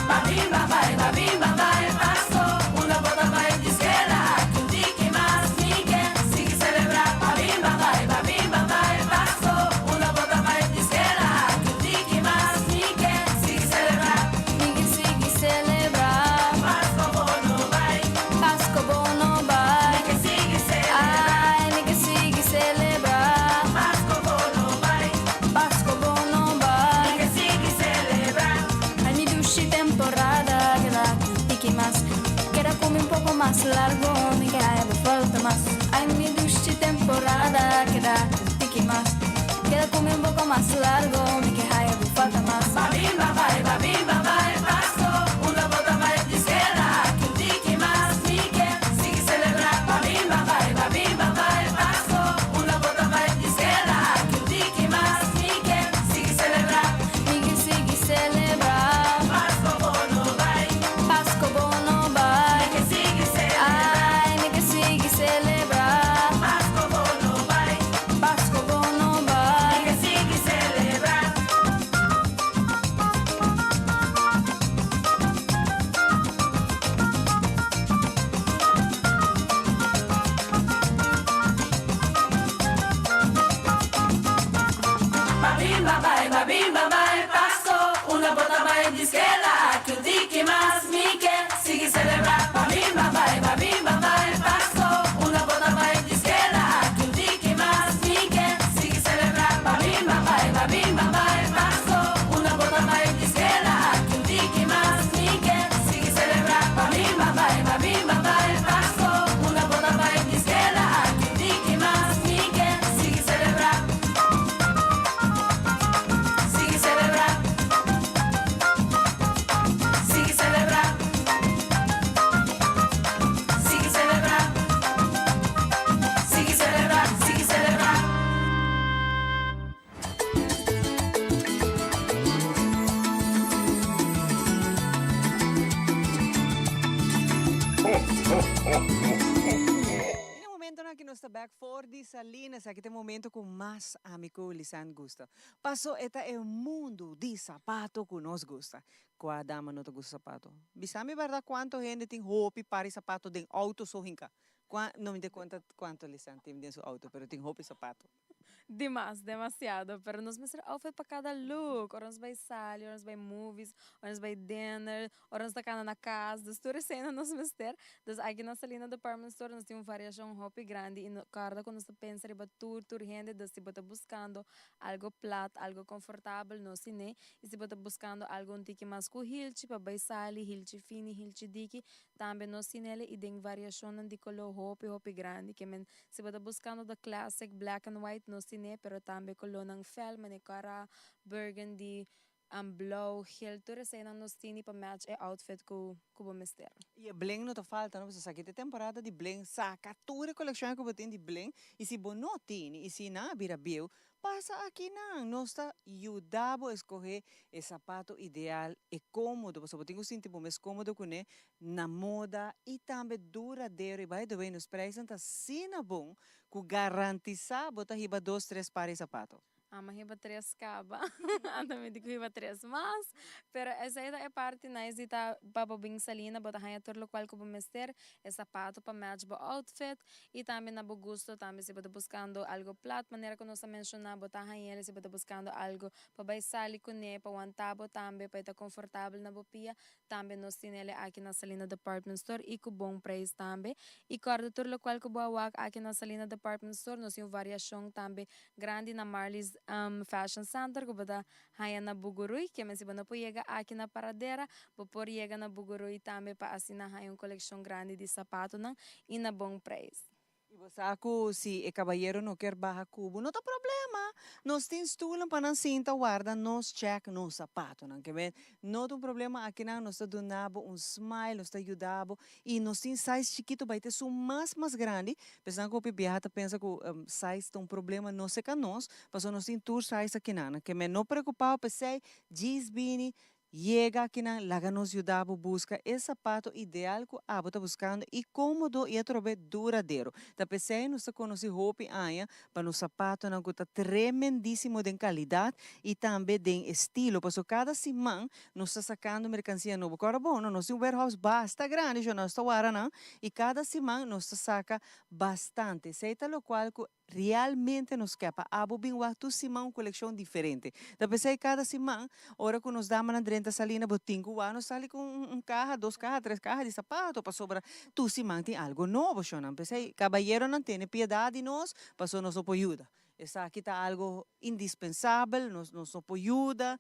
Babin babai, babin babai, Pasko, unda bo ta bai? Diskeda aki un tiki mas, mi ke sigui selebrá. Babin babai, babin babai, Pasko, unda bo ta bai? Diskeda aki un tiki mas, mi ke sigui selebrá. Mi ke sigui selebrá. Pasko bo no bai. Pasko bo no bai. Mi ke sigui selebrá. Ai, mi ke sigui selebrá. Pasko bo no bai. Pasko bo no bai. Mi ke sigui selebrá. Ai mi dushi temporada keda aki un tiki mas. Keda ku mi un poko mas largo mi ke haya bo falta mas. Ai mi dushi temporada keda aki un tiki mas. Keda ku mi un poko mas largo mi ke haya bo falta mas. Babin babai, babin babai, Pasko, unda bo ta bai? Diskeda aki un tiki mas mi ke sigui selebrá. Babin babai, babin babai, Pasko, unda bo ta bai? Diskeda aki un tiki mas mi ke sigui selebrá. Mi ke sigui selebrá. Pasko bo no bai. Pasko bo no bai. Mi ke sigui selebrá. Ai, mi ke sigui selebrá. Pasko bo no bai. Pasko bo no bai. Mi ke sigui selebrá. Momentonan aki nos ta bek for di Salinas. Aki ta e momento cu mas ami cu Lisanne gusta. Paso e ta e mundo di sapato cu nos gusta. Cua dama no ta gusta sapato? Bisa mi berdad cuanto hende tin hopi par di sapato den auto so hinca? Cua, no mi ta conta cuanto Lisanne tin den su auto, pero tin hopi sapato. Dimas, demasiado, pero nos mester outfit pa cada look, ora nos bai sali, ora nos bai movies, ora nos bai dinner, ora nos ta cana na cas, dus tur esena nos mester. Dus aki na Salina Department Store nos tin un variacion hopi grandi y no corda cu nos ta pensa riba tur tur hende, dus si bo ta buscando algo plat, algo confortabel, nos tine, y si bo ta buscando algo un tiki mas cu hilchi pa bai sali, hilchi fini, hilchi diki, tambe nos tinele y den variacionnan di color hopi hopi grandi, ke men Si bo ta buscando the classic black and white nos tine pero tambe colornan fel mane cora, burgundy, blauw, geel tur eseinan nos tini pa match e outfit cu cu bo mester. Y e bling no ta falta no pasobra esaki ta e temporada di bling saca tur e coleccion cu bo tin di bling y si bo no tini y si nan a bira bieu pasa akinan nos ta yuda bo escoge e sapato ideal e comodo pasobra bo tin cu sinti bo mes comodo cune na moda y tambe duradero y by the way nos prijsnan ta asina bon cu garantisa bo ta hiba dos tres par di zapato. Ama hiba tres caba anto mi di cu hiba tres mas pero esey ta e parti nice di ta pa bo bin salina bo ta haya tur locual cu bo mester e zapato pa match bo outfit y tambe na bo gusto tambe si bo ta buscando algo plat manera cu nos a menciona bo ta hayele si bo ta buscando algo pa bay sali cune pa wanta bo tambe pa e ta confortabel na bo pia Tambe nos tin el'e aki na Salina Department Store y cu bon prijs tambe. Y corda tur locual cu bo a wak aki na Salina Department Store, nos tin un variacion tambe grandi na Marley's Fashion Center cu bo ta haya na Bugurui. Keme si bo no por yega aki na Paradera, bo por yega na Bugurui tambe pa asina haya un coleccion grandi di zapatonan y na bon prijs. I bo sa ku si e kabayero no kier baha ku bo, no ta problema. Nos tin stulnan pa nan sinta warda nos chèk nos sapatonan. Ke men, no ta un problema akinan, nos ta duna bo un smile, nos ta yuda bo i nos tin size chikitu bai ta esun mas mas grandi. Pesnan ku hopi biaha ta pensa ku size ta un problema, no seka nos, pasobra nos tin tur size akinan. Ke men, no preokupa bo p'esei, djis bini, Yega akinan, laga nos yuda bo buska e sapato ideal ku abo ta buskando i kómodo i atrobe duradero. Ta p'esei nos ta konosí hopi aña pa nos sapatonan ku ta tremendísimo den kalidat i tambe den estilo, pasobra kada siman nos ta sakando merkansia nobo. Kòrda bon, no, nos tin un warehouse basta grandi, sho nos ta wara nan i kada siman nos ta saka bastante. Esei ta lokual ku Realmente nos ke pa abo bin wak tur siman un kolekshon diferente. Ta p'esei kada siman ora ku nos damanan drenta salina bo tin ku wak nos sali ku un kaha, dos kaha, tres kaha di sapato pasobra tur siman tin algo nobo shonnan. P'esei kabayeronan tene piedat di nos pasobra nos no por yuda. Esaki ta algo indispensabel, nos nos no por yuda.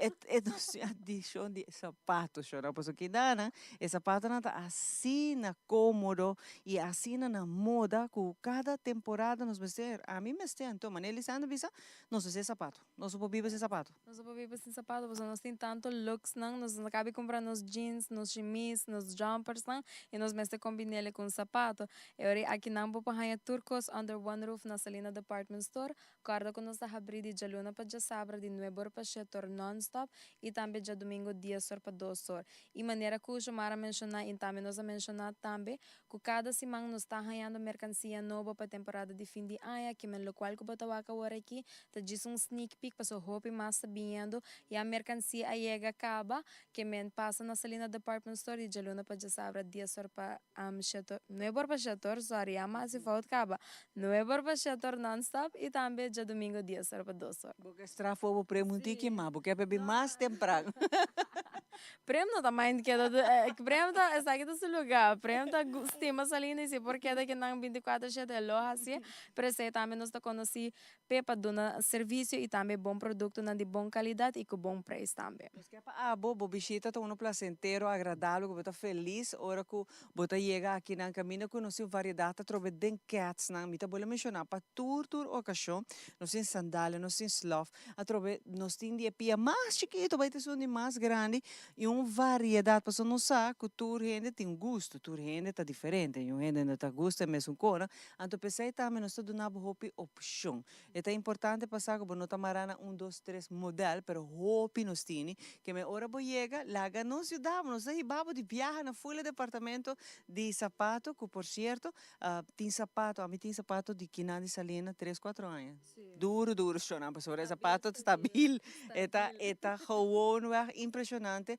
E e nos adikshon di sapato shonnan pasobra kidanan e sapatonan ta asina komodo I asina na moda ku kada temporada nos mester, ami mester anto, manera Lisandra bisa, nos mester sapato. Nos no por biba sin sapato. Nos no por biba sin sapato pasobra nos tin tanto looksnan, nos no kabi kumpra nos jeans, nos shimis, nos jumpersnan i nos mester kombin'el ku un sapato. E ora ei akinan bo por haña tur kos under one roof na Salina Department Store. Kòrda ku nos ta habrí di djaluna pa djasabra di nuebe or pa shete or nònstòp i tambe djadumingu dies or pa dos or. I manera ku Xiomara a menshoná i tambe nos a menshoná tambe ku kada siman nos ta hañando merkansia nobo pa temporada di fin di aña, kimen lokual ku bo ta wak awor aki ta djis un sneak peek pasobra hopi mas ta biniendo, ya merkansia a yega kaba, kimen pasa na Salina Department Store di djaluna pa djasabra dies or pa shete or, nuebe or pa shete or, sorry ya mas si fout kaba, nuebe or pa shete or nonstop i tambe djadumingu dies or pa dos or. Bo ke strafo bo prem un tiki mas, bo ke p'e bin mas tempran. Prem no ta mind keda Prem ta esaki ta su luga Prem ta stima Salina y si por keda ki nan binticuatro shete e lo hacié pero esey tambe nos ta conoci p'e pa duna servicio y tambe bon productonan di bon calidad y cu bon prijs tambe. Nos ke pa abo bo bishita ta uno placentero, agradabel cu bo ta feliz ora cu bo ta yega akinan caminda cu nos tin variedad atrobe den ketsnan mi ta bolbe menciona pa tur tur ocasion nos tin sandalia nos tin slof atrobe nos tin di e pia mas. mas chikito bai te esun di mas grandi y un variedad pasobra nos sa cu tur hende tin un gusto, tur hende ta diferente, un hende no ta gusta e mesun cona, anto p'esey tambe nos ta duna bo hopi opcion. E ta importante pa sa cu bo no ta mara na un, dos, tres model, pero hopi nos tini, ke me ora bo yega, laga nos yuda bo, nos ta hiba bo di biaha na full e departamento di sapato, cu por cierto, tin sapato, ami tin sapato di kinan di Salina tres, cuatro aña, duro duro shona, pasobra e sapato ta stabil, e ta, e ta gewoonweg impresionante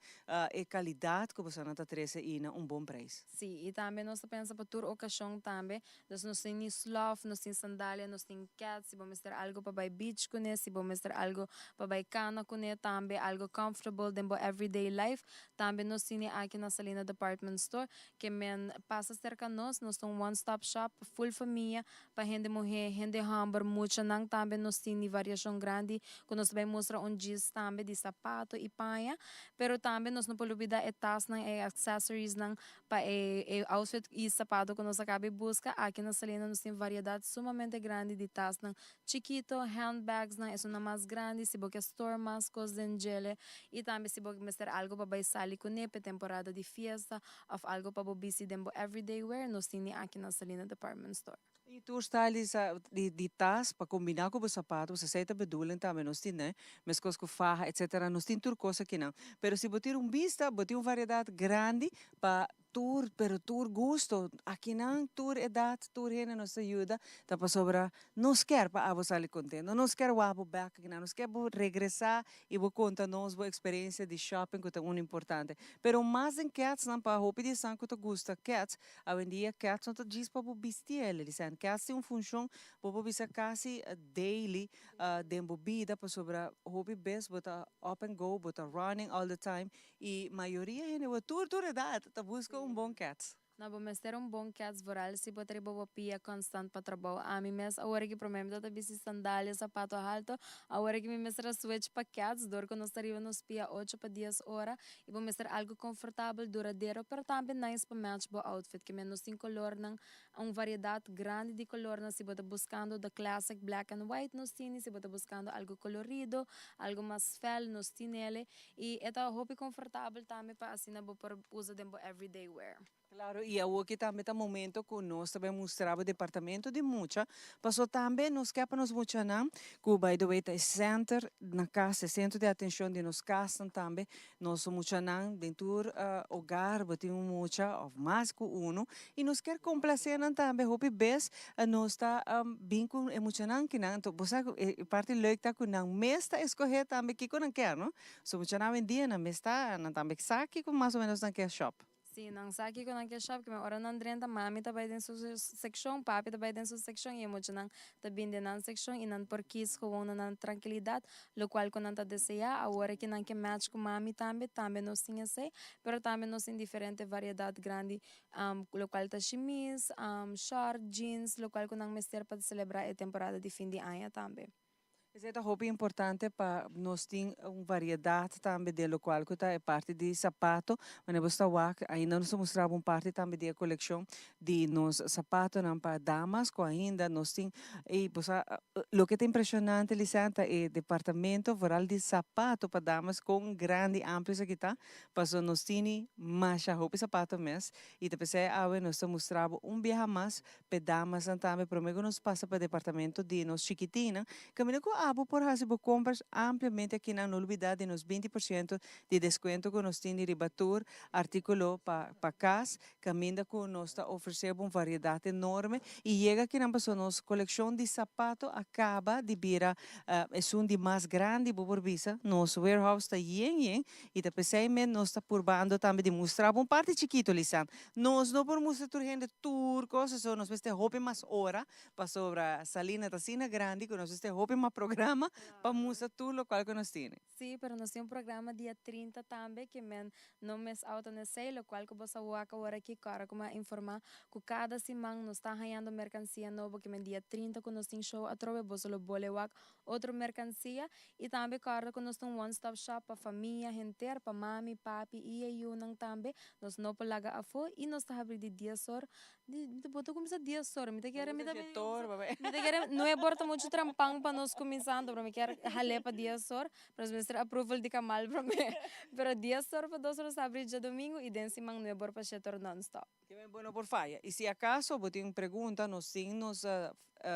e calidad cu bosonan ta trece y na un bon prijs. Sí, y tambe nos ta pensa pa tur ocasion tambe, Dus nos tin ni slof, nos tin sandalia, nos tin kèts, si bo mester algu pa bai beach kuné, si bo mester algu pa bai kana kuné tambe, algu comfortable den bo everyday life, tambe nos tini aki na Salina Department Store, ke men pasa serka nos, nos ta un one stop shop pa full famia, pa hende muhé, hende hòmber, muchanan tambe nos tini variashon grandi ku nos ta bai mustra un djis tambe di sapato i paña, pero tambe nos no por lubida e tasnan, e accessoriesnan Pa e e outfit y sapato cu nos a cabe busca, aki na Salina nos tin variedad sumamente grandi di tasnan chikito, handbagsnan, esunnan mas grandi, si bo ke store mas cos den djele y tambe si bo mester algo pa bay sali cune p'e temporada di fiesta of algo pa bo bisti den bo everyday wear, nos tin di aki na Salina Department Store. Y tur style di sa di di tas pa combina cu bo sapato, bo sa esey ta bedoeling tambe nos tin ne, mescos cu faha etcetera nos tin tur cos akinan. Pero si bo tira un bista bo tin un variedad grandi pa tur pero tur gusto akinan tur edad tur hende nos ta yuda ta pasobra nos kier pa abo sali contento nos kier wak bo bek akinan nos kier bo regresa y bo conta nos bo experiencia di shopping cu ta uno importante. Pero mas den ketsnan pa hopi di esnan cu ta gusta kets Awendia kèts no ta djis pa bo bisti el, Elisan. Kèts tin un funshon bo por bisa kasi daily den bo bida pasobra hopi bes bo ta up and go, bo ta running all the time y mayoria hende bo tur tur edad ta buska un bon kèts. No, bo mester un bon kèts vooral si bo ta riba bo pia constant pa trabou. Ami mes awor aki prome mi tabata bisti sandalia, sapato halto, awor aki mi mester a switch pa kèts dor ku nos ta riba nos pia ocho pa dies ora Y bo mester algo confortabel, duradero, pero tambe nice pa match bo outfit. Ke men nos tin colornan, un variedad grandi di colornan. Si bo ta buscando the classic black and white nos tini, si bo ta buscando algo colorido, algo mas fel, nos tinele. Y e ta hopi confortabel tambe pa asina bo por usa den bo everyday wear. Claro, y awoki tambe ta momento cu nos ta bay mustra bo departamento di mucha, paso tambe nos ke pa nos muchanan, cu by the way ta e center na cas, e centro di atencion di nos casnan tambe, nos muchanan den tur hogar bo tin un mucha of mas cu uno, y nos kier complace nan tambe, hopi bes nos ta bin cu e muchanan kinan, anto bo sa cu e parti leuk ta cu nan mes ta escoge tambe kico nan kier, no? So muchanan awendia nan mes ta, nan tambe sa kico mas o menos nan kier shop. Sí, nan sa kiko nan ke shop, kimen ora nan drenta, mami ta bai den su sekshon, papi ta bai den su sekshon i e muchanan ta bin den nan sekshon i nan por kis gewoon na nan trankilidat lokual ku nan ta deseá. Awor ki nan ke match ku mami tambe, tambe nos tin esei, pero tambe nos tin diferente variedat grandi lokual ta shimis, short, jeans, lokual ku nan mester pa selebrá e temporada di fin di aña tambe. Esei ta hopi importante pa nos tin un variedad tambe den locual cu ta e parti di sapato. Wanneer bo sta wak, ainda nos ta mustra bo un parti tambe di e coleccion di nos sapatonan pa damas cu ainda nos tin. Y bo sa, loke ta impresionante, Lisanne, ta e departamento vooral di sapato pa damas con grandi amplio esaki ta, pasobra nos tini masha hopi sapato mes. Y ta pesey awe nos ta mustra bo un biaha mas P'e damasnan tambe prome ku nos pasa pa departamento di nos chikitinnan, kaminda ku abo por hasi bo kompras ampliamente akinan no lubida di nos 20% di deskuento ku nos tin di riba tur artikulo pa pa kas, kaminda ku nos ta ofresé bo un variedat enorme i yega akinan pasobra nos kolekshon di sapato a kaba di bira esun di mas grandi bo por bisa, nos warehouse ta yen yen i ta p'esei mes nos ta purbando tambe di mustra bo un parti chikito Lisan. Nos no por mustra tur hende tur cos, so nos mester hopi mas ora, pasobra Salina ta asina grandi cu nos mester hopi mas programa pa mustra tur locual cu nos tene. Sí, pero nos tin un programa dia 30 tambe ke men no mes auto n'esey, locual cu bo sa wak awor aki, cora cu mi a informa cu cada siman nos ta hañando mercancia nobo ke men dia 30 cu nos tin show atrobe boso lo bole wak otro mercancia y tambe corda cu nos ta un one stop shop pa famia henter, pa mami, papi y e yunan tambe, nos no por laga afo y nos ta habri di dies or, di bo ta cuminsa dies or, mi ta kere mi ta mi ta kere nuebe or ta mucho trampan pa nos cuminsa. santo, pero mi kier hal'é pa 10 or, pero nos mester approval di Kamal promé. Pero 10 or pa 2 or nos ta habri djadumingu i den siman 9 or pa 7 or non-stop. Ke bo no por faya. I si akaso bo tin pregunta, nos tin nos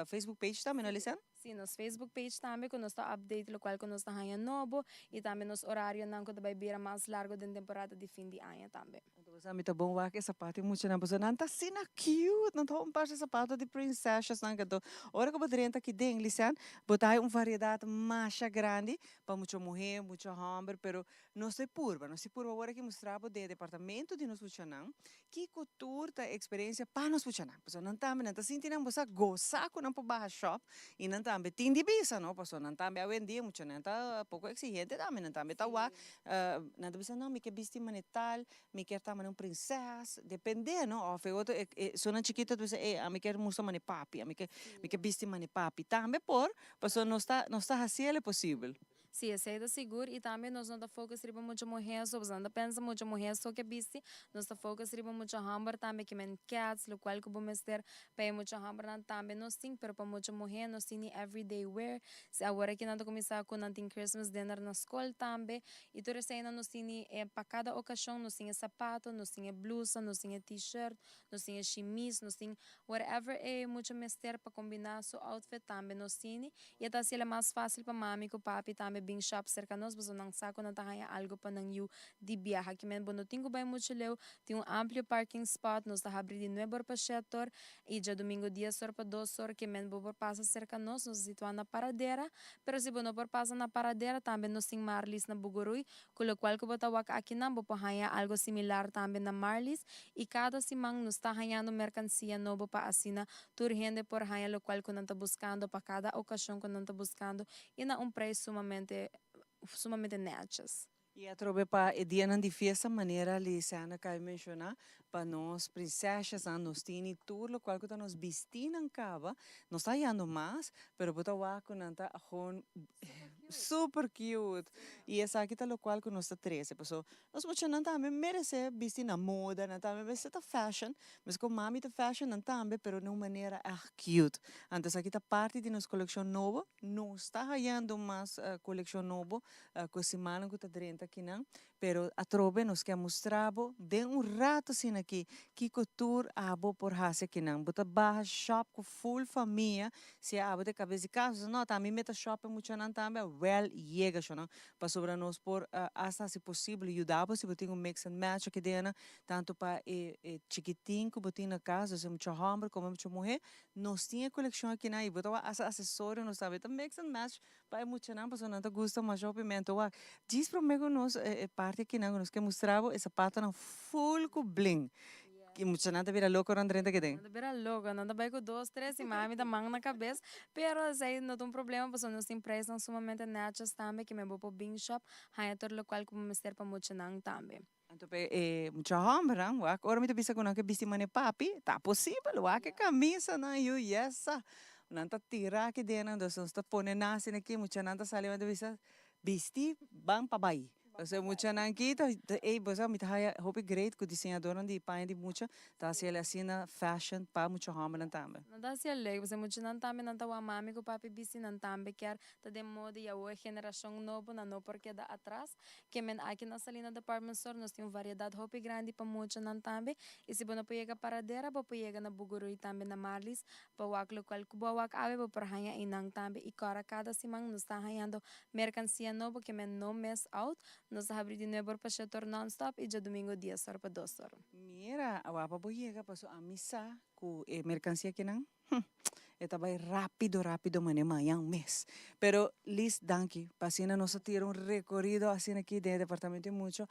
Facebook page tambe, no, Lisanne? Si, nos Facebook page tambe, ku nos ta update lokual ku nos ta haña nobo i tambe nos orarionan ku ta bai bira mas largu den temporada di fin di aña tambe. Anto bo sa mi ta bon wak e sapato i muchanan pasobra nan ta asina cute, nan ta un par di sapato di princesas nan anto ora ku bo drenta aki den, Lisanne, bo ta haña un variedat masha grandi pa mucha muhé, mucha hòmber, pero nos ta purba, nos ta purba awor aki mustra bo den e departamento di nos muchanan kiko tur ta e eksperensia pa nos muchanan, pasobra nan tambe nan ta sinti nan bo sa gosa ku nan por baha shop i nan tambe tin di bisa no, pasobra nan tambe awendia muchanan ta poko eksigente tambe, nan tambe ta wak, nan ta bisa no mi ke bisti manera tal, mi kier ta manera un prinses, depende no, of e otro esunnan chikito ta bisa ey ami kier mustra manera papi, ami ke mi ke bisti manera papi, tambe por, pasobra nos ta nos ta hasiel e posibel. Si, esei ta sigur i tambe nos no ta focus riba mucha muhé so, pasobra nan ta pensa mucha muhé so ke bisti, nos ta focus riba mucha hòmber tambe ke men kèts, lokual ku bo mester pa e mucha hòmbernan tambe nos tin, pero pa mucha muhé nos tin di everyday wear, si awor aki nan ta kuminsá ku nan tin Christmas dinner na skol tambe, i tur eseinan nos tin di pa kada okashon nos tin e sapato, nos tin e blusa, nos tin e t-shirt, nos tin e shimis, nos tin whatever e mucha mester pa kombiná su outfit tambe nos tini. I ta hasiel mas fásil pa mami ku papi tambe bin shop serka nos, pasobra nan sa ku nan ta haña algu pa nan yu di biaha. Ke men bo no tin ku bai muchu leu, tin un amplio parking spot, nos ta habri di 9 or pa 7 or i djadumingu 10 or pa 2 or. Ke men bo por pasa serka nos, nos ta situá na Paradera, pero si bo no por pasa na Paradera, tambe nos tin Marlies na Bugurui, ku lokual ku bo ta wak akinan bo por haña algu similar tambe na Marlies i kada siman nos ta hañando merkansia nobo pa asina tur hende por haña lokual ku nan ta buskando pa kada okashon ku nan ta buskando i na un preis sumamente sumamente nètjes. I atrobe pa e dianan di fiesta manera Lisanne a kai menshoná, pa nos prinseshanan nos tini tur lokual ku ta nos bistinan kaba, nos ta hayando mas, pero bo ta wak ku nan ta gewoon super cute. I esaki ta lokual ku nos ta trese, paso nos muchanan tambe meresé bisti na moda, nan tambe mester ta fashion, meskos mami ta fashion, nan tambe, pero na un manera ègt cute. Anto esaki ta parti di nos kolekshon nobo, nos ta hayando mas kolekshon nobo ku e simannan ku ta drenta akinan, pero atrobe nos ke a mustra bo den un rato asina aki kiko tur abo por hasi akinan. Bo ta baha shop ku full famia, si abo ta e kabes di kas, no ta ami meta shop e muchanan tambe, wèl yega shownan, pasobra nos por asta hasi posibel yuda bo si bo tin un mix and match aki den, tantu pa e chikitin ku bo tin na kas, dus e mucha hòmber komo e mucha muhé, nos tin e kolekshon akinan i bo ta wak asta asesorio nos tambe ta mix and match pa e muchanan pasobra nan ta gusta masha hopi mento. Wak, djis promé ku nos e parti akinan ku nos ke mustra bo e sapatonan full ku bling. I muchanan ta bira loko rònt drenta keden. Nan ta bira loko, nan ta bai ku dos, tres i mami ta man na kabes. Pero esei no ta un problema pasobra nos tin preisnan sumamente nètjes tambe ke men bo por bin shop haña tur lokual ku bo mester pa muchanan tambe. Anto pa e mucha hòmbernan, wak, ora mi ta bisa ku nan ke bisti manera papi, ta posibel, wak e kamisanan yu, yesa. Nan ta tira aki den nan, dus nos ta pone nan asina aki, muchanan ta sali, nan ta bisa, bisti ban pa bai. Pasobra e muchanan aki ta, ey, bo sa mi ta haya hopi great ku diseñadornan di paña di mucha ta hasi el asina fashion pa mucha hòmbernan tambe. Nan ta hasi el leuk, pasobra e muchanan tambe nan ta wak mami ku papi bisti, nan tambe kier ta den moda i awor e generashon nobo nan no por keda atras. Ke men aki na Salina Department Store nos tin un variedat hopi grandi pa muchanan tambe i si bo no por yega Paradera bo por yega na Bugurui tambe na Marlies pa wak lokual ku bo a wak awe bo por haña einan tambe i kòrda kada siman nos ta hañando merkansia nobo ke men no miss out nos ta habri di nuebe or pa shete or non stop i djadumingu 10 or pa 2 or. Mira, awor bo yega paso ami sa ku e merkansia kinan Hm, e ta bai rápido rápido manera mañan mes. Pero Liz, danki pa asina nos a tira un rekorido asina aki den e departamento di mucha.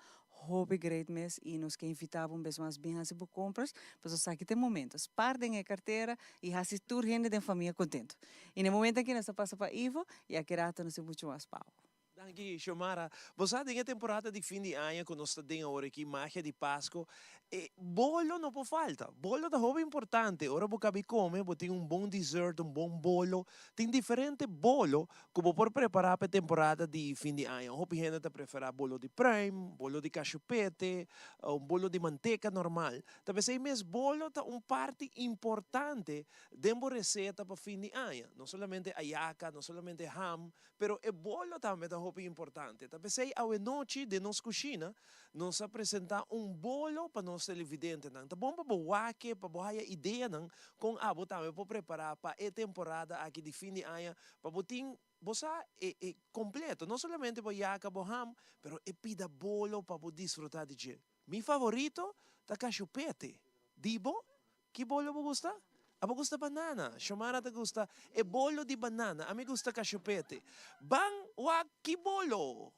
Hopi great mes i nos ke invitá bo un bes mas bin hasi bo kompras pasobra esaki ta e momento. Spar den e kartera i hasi tur hende den famia kontentu. I na e momento aki nos ta pasa pa Ivo i aki rato nos tin muchu mas pa bo. Danki Xiomara. Bo sa den e temporada di fin di aña ku nos ta den awor aki, magia di Pasco, e bolo no por falta. Bolo ta hopi importante. Ora bo kabi kome bo tin un bon dessert, un bon bolo. Tin diferente bolo ku bo por prepará pa e temporada di fin di aña. Hopi hende ta preferá bolo di pruim, bolo di kashupete, un bolo di manteka normal. Ta p'esei mes bolo ta un parti importante den bo reseta pa fin di aña. No solamente ayaka, no solamente ham, Pero e bolo tambe ta hopi importante. Ta p'esei awenochi den nos kushina nos a presentá un bolo pa nos televidentenan. Ta bon pa bo wak e, pa bo haya ideanan kon abo tambe por prepará pa e temporada aki di fin di aña pa bo tin bo sa e e kompleto. No solamente bo yaka bo ham, pero e pida bolo pa bo disfrutá di dje. Mi favorito ta kashupete. Di bo? Ki bolo bo gusta? Abo gusta banana? Shomara ta gusta e bolo di banana. Ami gusta kashupete. Ban wak ki bolo?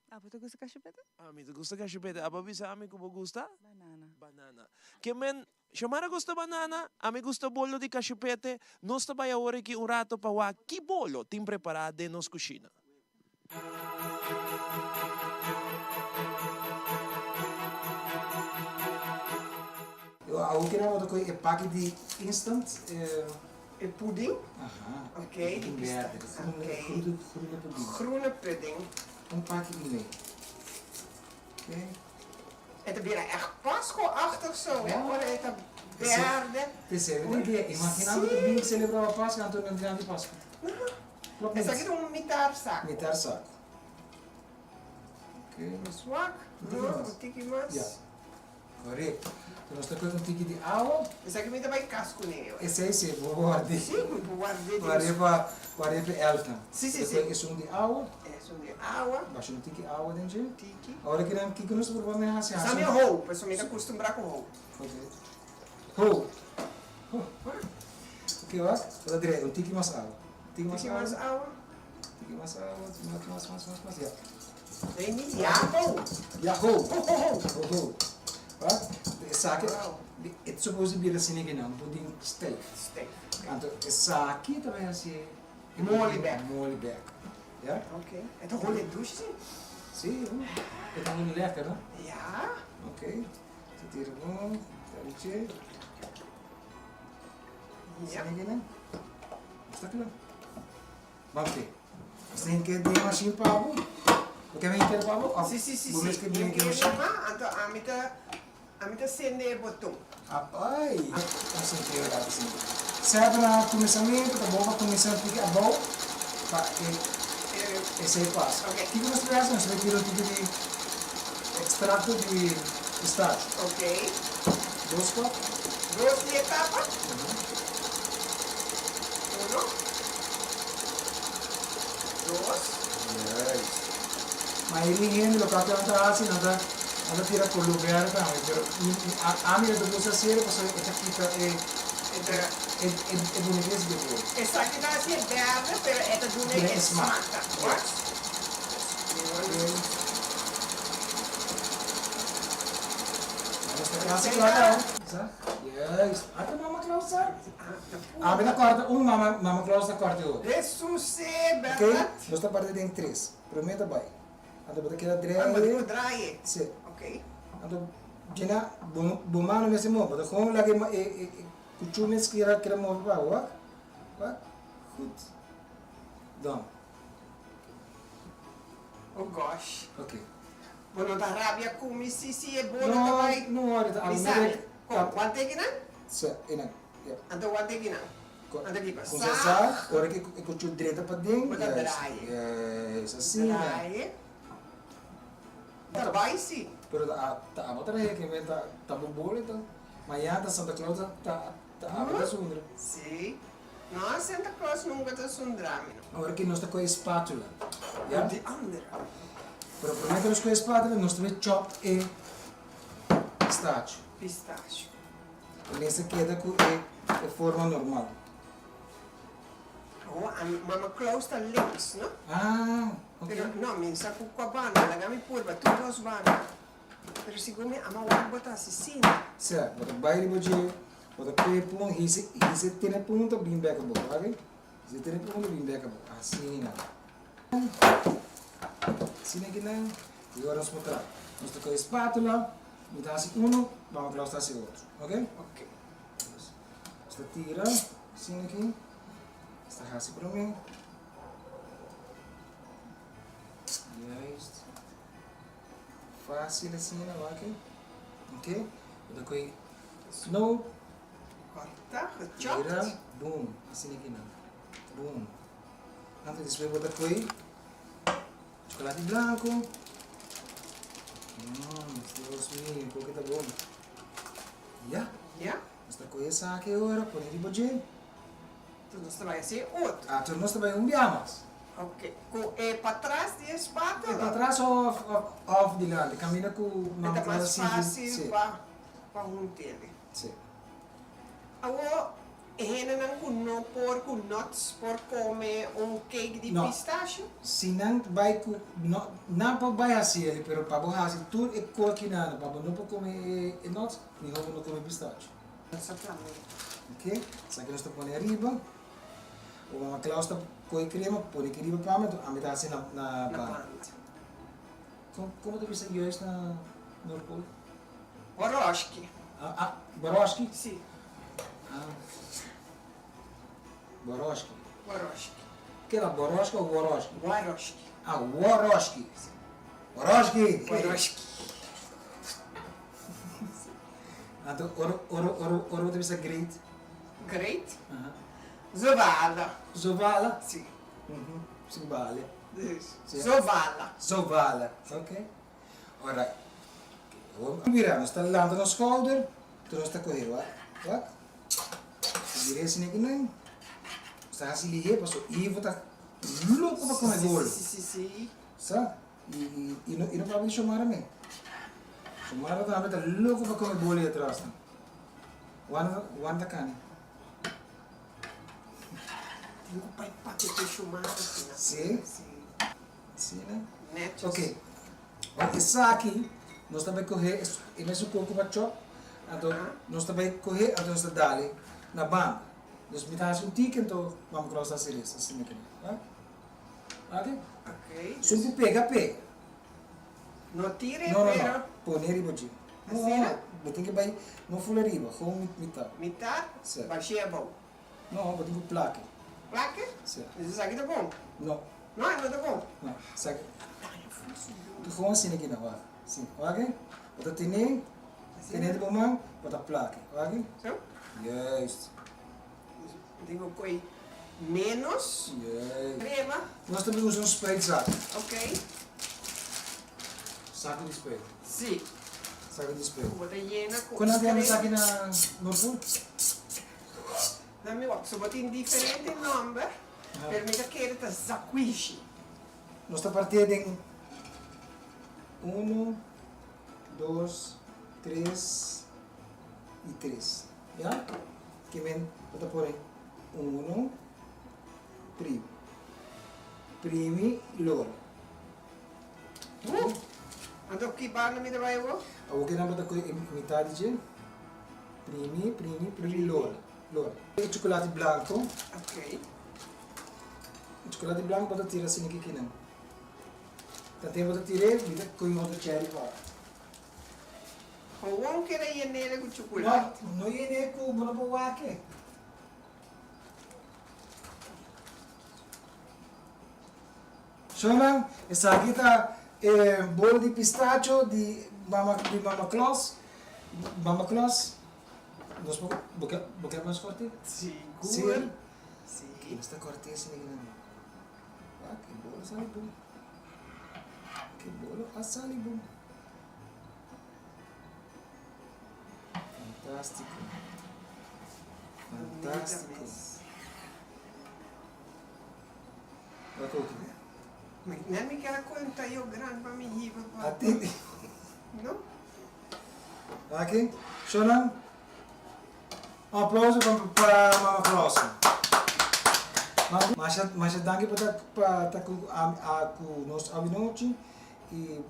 Abo ta gusta kashupete? Ami ta gusta kashupete. Abo a bisa ami ku bo gusta? Banana. Banana. Ke men, Shomara gusta banana, ami gusta bolo di kashupete. Nos ta bai awor aki un rato pa wak ki bolo tin prepará den nos kushina. Awor ki nan bo ta kohe e paki di instant E puding? Aha. Ok. E puding berde, e groene, Ok. groene, groene puding. Groene pudding. Un paki i mei. Ok. E ta bira echt Pasco-achtig zo, hè? Ora e ta berde. P'esei mi ta idea. Imagina bo ta bin celebra bo Pasco anto nan grandi Pasco. Klopt niet. Esaki ta un mitar saco. Mitar saco. Ok. Nos wak. Un tiki No, mas. un tiki mas. Ja. Correcto. Enton nos ta coge un tiki di awa. Esaki mi ta bay cas cune yo. Esey si, bo ward'é. Si, mi por ward'é. Ward'é pa, ward'é pa elfnan. Si, si, si. Ta coge esun di awa. Esun di awa. Basha un tiki awa den dje. Tiki. Awor ki nan, kiko nos ta proba mi haci? Sa mi hou, pasobra mi ta custumbra cu hou. Ok. Hou. Ok, wak. Bo ta drei un tiki mas awa. Tiki mas Tiki mas awa. awa. Tiki mas awa, mas, mas, mas, mas, mas, ya. Ei, mi yahoo! Yahoo! Ho, ho, ho! Ho, ho. Wak, esaki, e ta supos di bira asina ki nan, puding stijf. Stijf. Anto esaki ta bai hasi Moli bek. Moli bek. Ya? Ok. E ta holi dushi si? Si, e ta holi lekker, no? Ya. Ok. Ta tira bon, tariche. Ja. Sta kla. Bam te. Sin ke den machine pa bo? Bo ke men kere pa bo? Si, si, si, Bo si. mes ke den ke Mi machine? ma, anto ami ta, ami ta sende e boton. Ah, ai. Am sinti e rato sin. Semper na kuminsamentu ta bon pa kuminsá un tiki abou pa e esei pasa. Ok. Kiko nos ta hasi? Nos ta tira un tiki di ekstrakto di pistacho. Ok. Dos kòp. Dos di e tapa. Uno. Dos. Juist. Mayoria hende loke nan ta hasi nan ta nan ta tira color berde tambe pero mi ami no ta gusta haci'e pasobra e ta kita e e e bonites di e bolo. Esaki ta haci'e berde pero e ta duna e smaak ta. Wat? Casi kla kau. Sa? Juist. Ata mama Claus sa? Abi ta corta un, mama, mama Claus ta corta e otro. Jesus e Ok, berdad? nos ta parti den tres. Prome ta bai. Anto bo ta keda draai. Ah, bo tin cu draai e. Si. Ok. Anto, djina, bo, bo mano mester move. Bo ta gewoon laga e, e, e cuchu mes keda, keda move pa bo. Wak, wak. Goed. Dan. Oh gosh. Ok. Bo no ta rabia cu mi si si e bolo ta bai? No, no worry, ta Mi sabi. Con, wante kinan? Sa, einan, yep. Anto wante kinan? Anto kico? Con sa sa, ora cu e cuchu drenta paden, Bo ta draai. Yes, asina. Draai. Ta bai si. Pero ta, ta abo ta rege, men ta, ta bo bolo ta. Mañana ta Santa Claus ta, ta, ta abo ta sundra. Si. No, Santa Claus nunca ta sundra mi no. Ora cu nos ta coge spatula, ya? Di andere. Pero prome cu nos coge spatula, nos ta bay chop e pistacho. Pistacho. E mester keda cu e forma normal. Oh, mama Claus ta links, no? Ah, ok. Pero no, mi sa cu cua banda, laga mi purba tur dos banda. Pero segun mi ama wak bo ta asesina. Sa, bo ta bai riba dje, bo ta kohe pun, hise, hise tene punta bin bek abou, wak? Hise tene punta bin bek abou, asina. Asina aki nan, y ora nos por traha. Nos ta coge spatula, mi ta haci uno, Mama Claus ta haci otro. Ok? Ok. Nos ta tira, asina aki, nos ta haci prome. Juist. Fácil asina, wak. Ok? Bo ta coge snow. Corta, gechopt. Tira, boom, asina aki nan. Boom. Anto despues bo ta coge chocolate blanco. Mmm, Dios mio, koke ta bon. Ya. Ya. Nos ta coge esaki ahora, pone riba dje. Tur nos ta bai hasi otro. Ah, tur nos ta bai un bia mas. Ok, ku e patras di e spatula? E patras of of dilanti, kaminda ku mama Clara sinti. E ta mas fácil pa pa hunt'e. Si. Awor, e hendenan ku no por ku nuts por kome un cake di pistacho? No, si nan bai ku no, nan por bai hasi el, pero pa bo hasi tur e kokinan, pa bo no por kome e nuts, mihor bo no kome pistacho. Exactamente. Ok, esaki nos ta pone ariba. O mama Klaus ta kohe krema pone aki riba pa mi, enton ami ta hasi na na banda. Kon komo ta bisa juist na Noordpool? Boroshki. Ah, ah, boroshki? Si. Ah. Boroshki. Boroshki. Keda boroshki o woroshki? Woroshki. Ah, woroshki. Woroshki. Woroshki. Anto ora ora ora ora bo ta bisa great? Great? Aha. Zovala. Zovala? Si. Mhm, si bale. Si. Zovala. Zovala, ok. Alright. Awor mira, nos ta lanta nos schouder, tur nos ta kohe, wak, wak. Bira esei aki nan. Nos ta hasi lihé pasobra Ivo ta loko pa kome bolo. Si, si, si, si. Sa? I i no i no papia di Shomara mi. Shomara tambe ta loko pa kome boli atras nan. Wanda wanda kani. Tin ku bai papia ku Shomara asina. Si? Si. Asina? Netjes. Ok. Ora esaki nos ta bai kohe e mesun koko pa chop, anto nos ta bai kohe anto nos ta dale na banda. Dus mi ta hasi un tiki anto mama Claus ta hasi res asina kende. Ok. Ok. Sun ku pega pega. No tira e No, no, pero. no. Pone riba dje. Asina? No, bo tin ke bai no ful ariba, gewoon mitad. Mitad? Si. Bash'é abou. No, bo tin ku plake. Plake? Si. Dus esaki ta bon? No. No, e no ta bon? No, esaki. Tu gewoon asina aki nan, wak. Asina, wak. Bo ta tene, tene di bo man, bo ta plake, wak. So? Juist. Tin ku koi menos crema. Nos ta usa un spuitzak. Ok. Saco di spuit. Si. Saco di spuit. Ku bo ta yena ku Kon nan ta yama esaki na Noordpool? Na mi wak. So bo tin diferente nomber, pero mi ta kere ta zakwishi. Nos ta partié den uno, dos, tres i tres. Ya? Ke men bo ta pone uno, primi. Primi lora. Uh! Anto ki banda mi ta bai awor? Awor ke nan bo ta kohe e mitad di dje. Primi, primi, primi lora. Lora. E chocolate blanco. Ok. E chocolate blanco bo ta tira asina ki kinan. Tanten bo ta tir'é, mi ta kohe un otro cherry pa. Gewoon keda yenele ku chukulati. No, no yene ku bo no por wak e. Shownan, esaki ta e bolo di pistacho di mama di mama Claus. Mama Claus, nos por bo ke bo ke nos korte? Sigur. Si. Nos ta korte esei nan. Wak, e bolo a sali bon. E bolo a sali bon. Fantástico. Fantástico. Wak ook ne? Net mi kier a conta yo gran pa mi hiba pa. A ti. No? Aki, Shonan. Un aplauso pa pa Mama Claus. Masha masha danki pa ta pa ta ku a ku nos awinochi y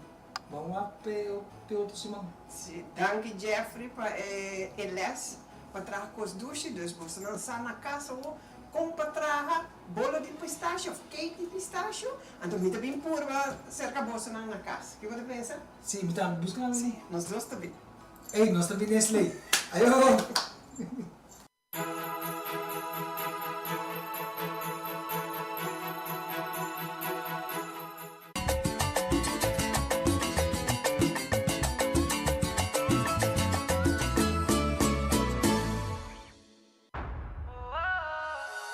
Ban wak p'e p'e otro siman. Si, danki Jeffrey pa e e les pa traha kos dushi, dus boso nan sa na kas awor kon pa traha bolo di pistacho. pistashi of cake di pistashi, anto mi ta bin purba serka bosonan na kas. Ke bo ta pensa? Si, mi tambe buska algu. Si, nos dos ta bin. Ey, nos ta bin Nestlé. Ayo!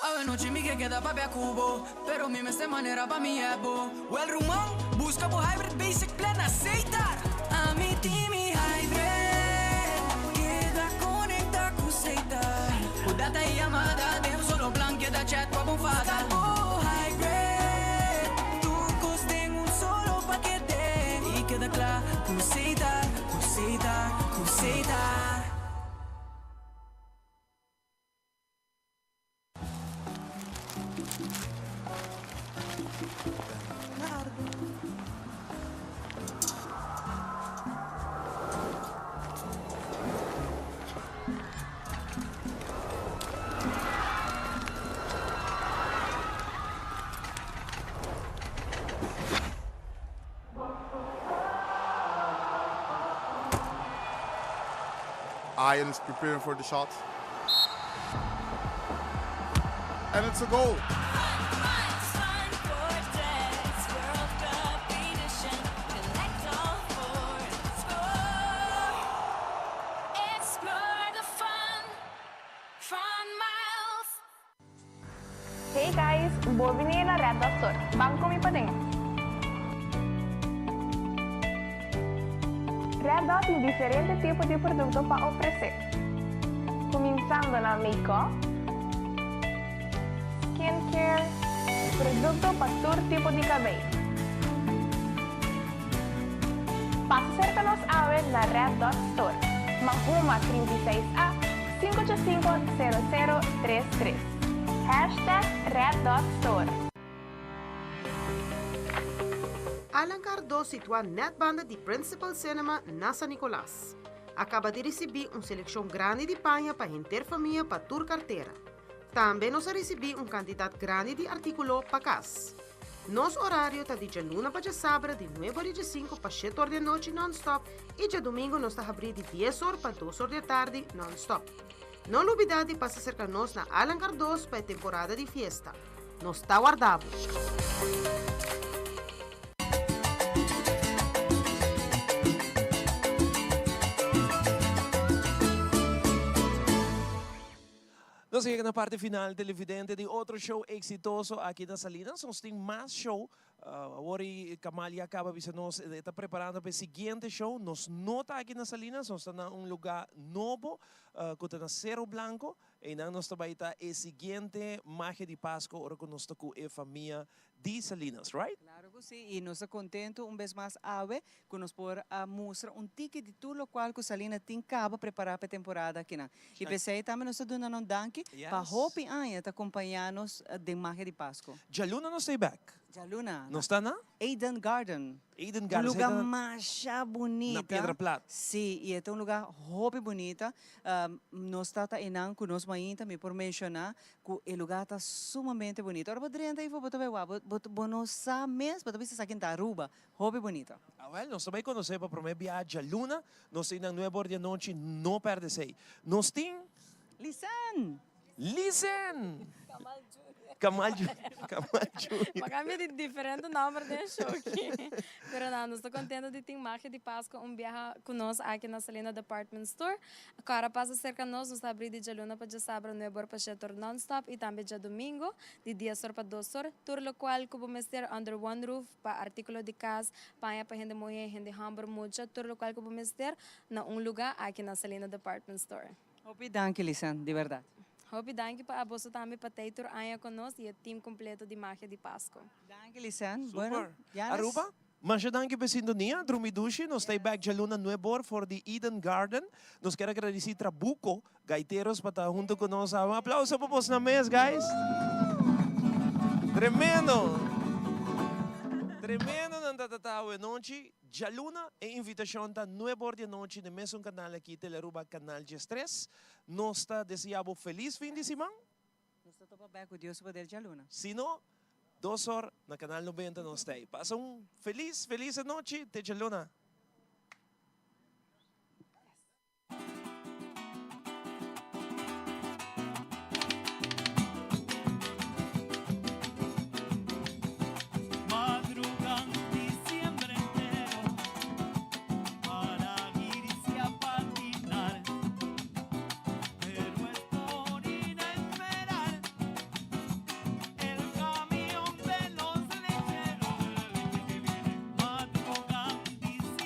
Awe nochi mi ke keda papia ku bo, pero mi mester manera pa mi hèp bo. Wèl ruman, buska bo Hybrid Basic Plan na Setar! Ami tin mi Hybrid, keda konekta ku Setar. Ku data i yamada den un solo plan, keda chat pa bo fada. Buska bo Hybrid, tur kos den un solo pakete. I keda kla ku Setar, ku Setar, ku Setar. Ian is preparing for the shot. And it's a goal. Hey guys, bon bini na Red Dot Store. Ban cu mi paden. Red Dot tin diferente tipo di producto pa ofrece. Cuminsando na make-up, skincare, producto pa tur tipo di cabey. Pasa cerca nos awe na Red Dot Store, Mahuma 36 A, 585 0033. Hashtag Red Dot Store. Alan Cardo situá nèt banda di Principal Cinema na San Nicolas. A kaba di risibí un selekshon grandi di paña pa henter famia pa tur kartera. Tambe nos a risibí un kantidat grandi di artíkulo pa kas. Nos orario ta di djaluna pa djasabra di nuebe or i djesinku pa shete or di anochi nònstòp i djadumingu nos ta habrí di dies or pa dos or di atardi nònstòp. No lubidá di pasa serka nos na Alan Cardoz pa e temporada di fiesta. Nos ta warda bo! Nos a yega na parti final televidente di otro show exitoso aki na Salinas. Nos tin mas show. Awor y Kamal ya caba bisa nos e ta preparando pa e siguiente show. Nos no ta aki na Salinas, nos ta na un lugar nobo cu ta na Cerro Blanco. Eynan nos ta bay ta e siguiente Magia di Pasco ora cu nos ta cu e famia di Salinas, right? Claro cu si, y nos ta contento un bes mas awe cu nos por a mustra un tiki di tur locual cu Salina tin caba prepara pa e temporada akinan. Y p'esey tambe nos ta duna nan danki pa hopi aña ta compaña nos den Magia di Pasco. Djaluna nos ta e bek. Djaluna. Nos ta na? Eden Garden. Eden Garden. Un lugar masha bunita. Na Piedra Plat. Si, y e ta un lugar hopi bunita. Nos ta ta enan cu nos mainta, mi por menciona cu e lugar ta sumamente bunita. Ora bo drenta eyfo bo ta bay wak, bo bo no sa mes, bo ta bisa esaki ta Aruba. Hopi bunita. Awel, nos ta bay conoce pa prome bia djaluna. Nos tin nan nuebe or di anochi, no perde esey. Nos tin. Listen! Listen! Kamal Junior. Kamal Junior. Kamal Junior. Bo a cambia di diferente nomber den e show aki. Pero nan, nos ta contento di tin Magia di Pasco un biaha cu nos aki na Salina Department Store. Cu ora pasa cerca nos, nos ta abri di djaluna pa djasabra nuebe or pa shete or non-stop y tambe djadomingo di dies or pa dos or. Tur locual cu bo mester under one roof pa articulo di cas, paña pa hende muhe, hende homber, mucha, tur locual cu bo mester na un luga aki na Salina Department Store. Hopi danki Lisan, di berdad. Hopi danki pa aboso tambe pa tei tur aña con nos y e team completo di Magia di Pasco. Danki Lisan. Super. Bueno, Janis. Aruba, masha danki pa e sintonia. Drumi dushi, nos ta e bek djaluna nuebor for di Eden Garden. Nos kier a gradisi Trabuco Gaiteros pa ta hunto cu nos awe. Un aplauso pa bosnan mes, guys. Tremendo! Tremendo nan ta ta awe nochi. Djaluna e invitacion ta nuebor di anochi den mesun canal aki, Telearuba Canal 13. Nos ta desea bo feliz fin di siman. Nos ta topa bek cu Dios su poder djaluna. Si no. Dos or na Canal 90 nos ta ei. Pasa un felis, felis anochi. Te djaluna. Madrugan diciembre entero para irse a patinar, pero es por ir a esperar el camión de los lecheros. Madrugan diciembre.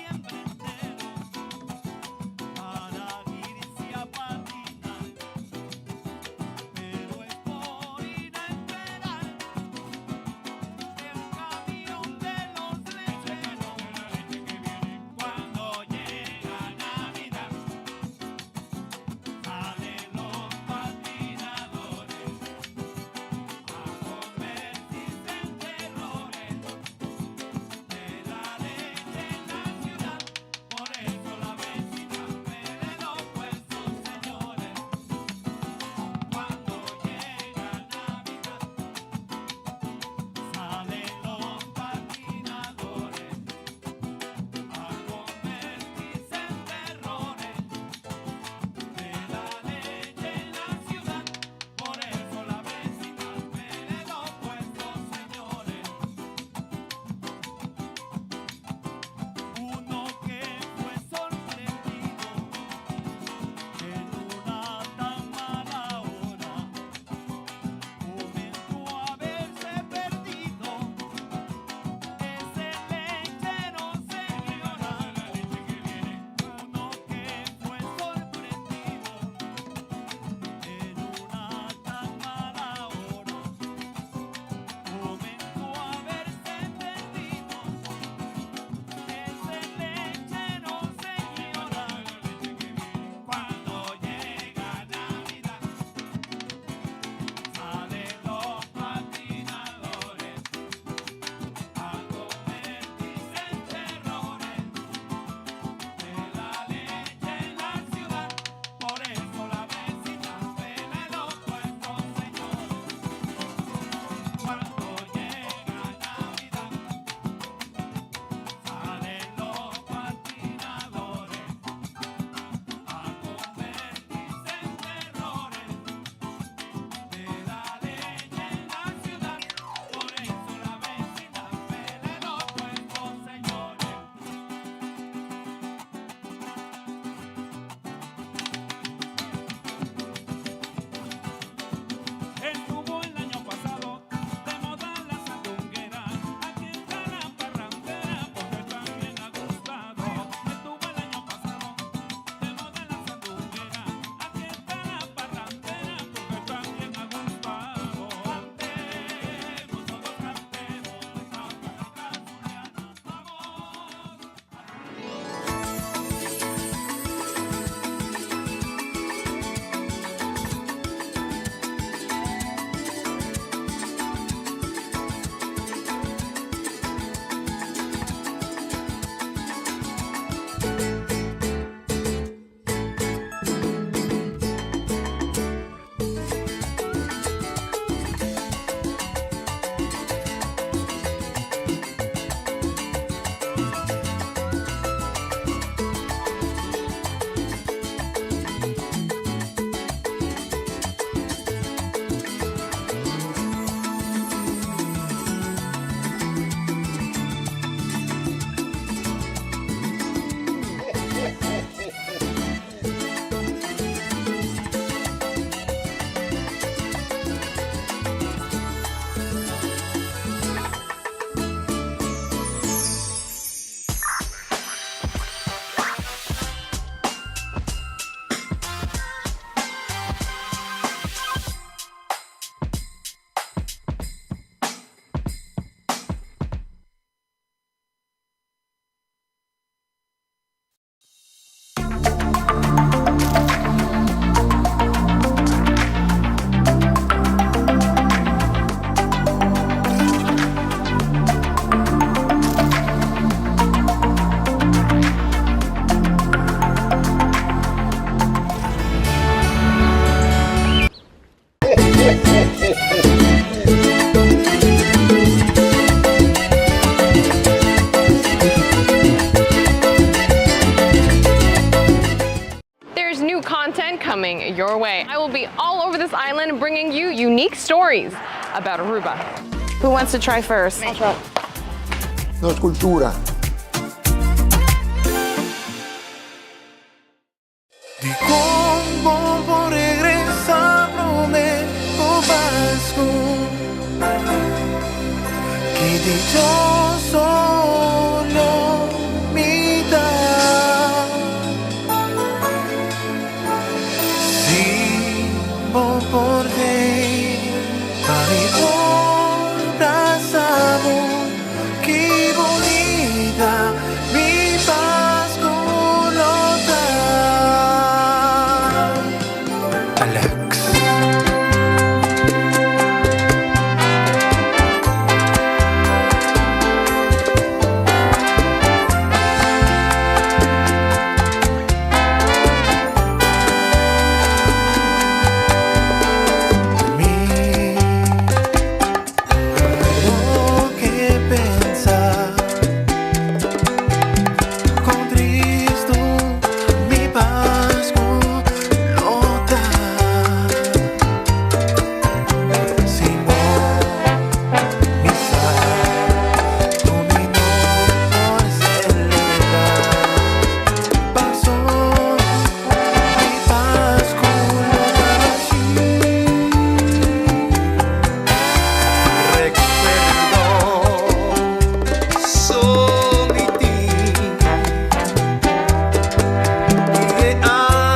coming your way. I will be all over this island bringing you unique stories about Aruba. Who wants to try first? I'll try. Nos cultura. Dicon bo por regresa prome cu Pascu? Ki dicho.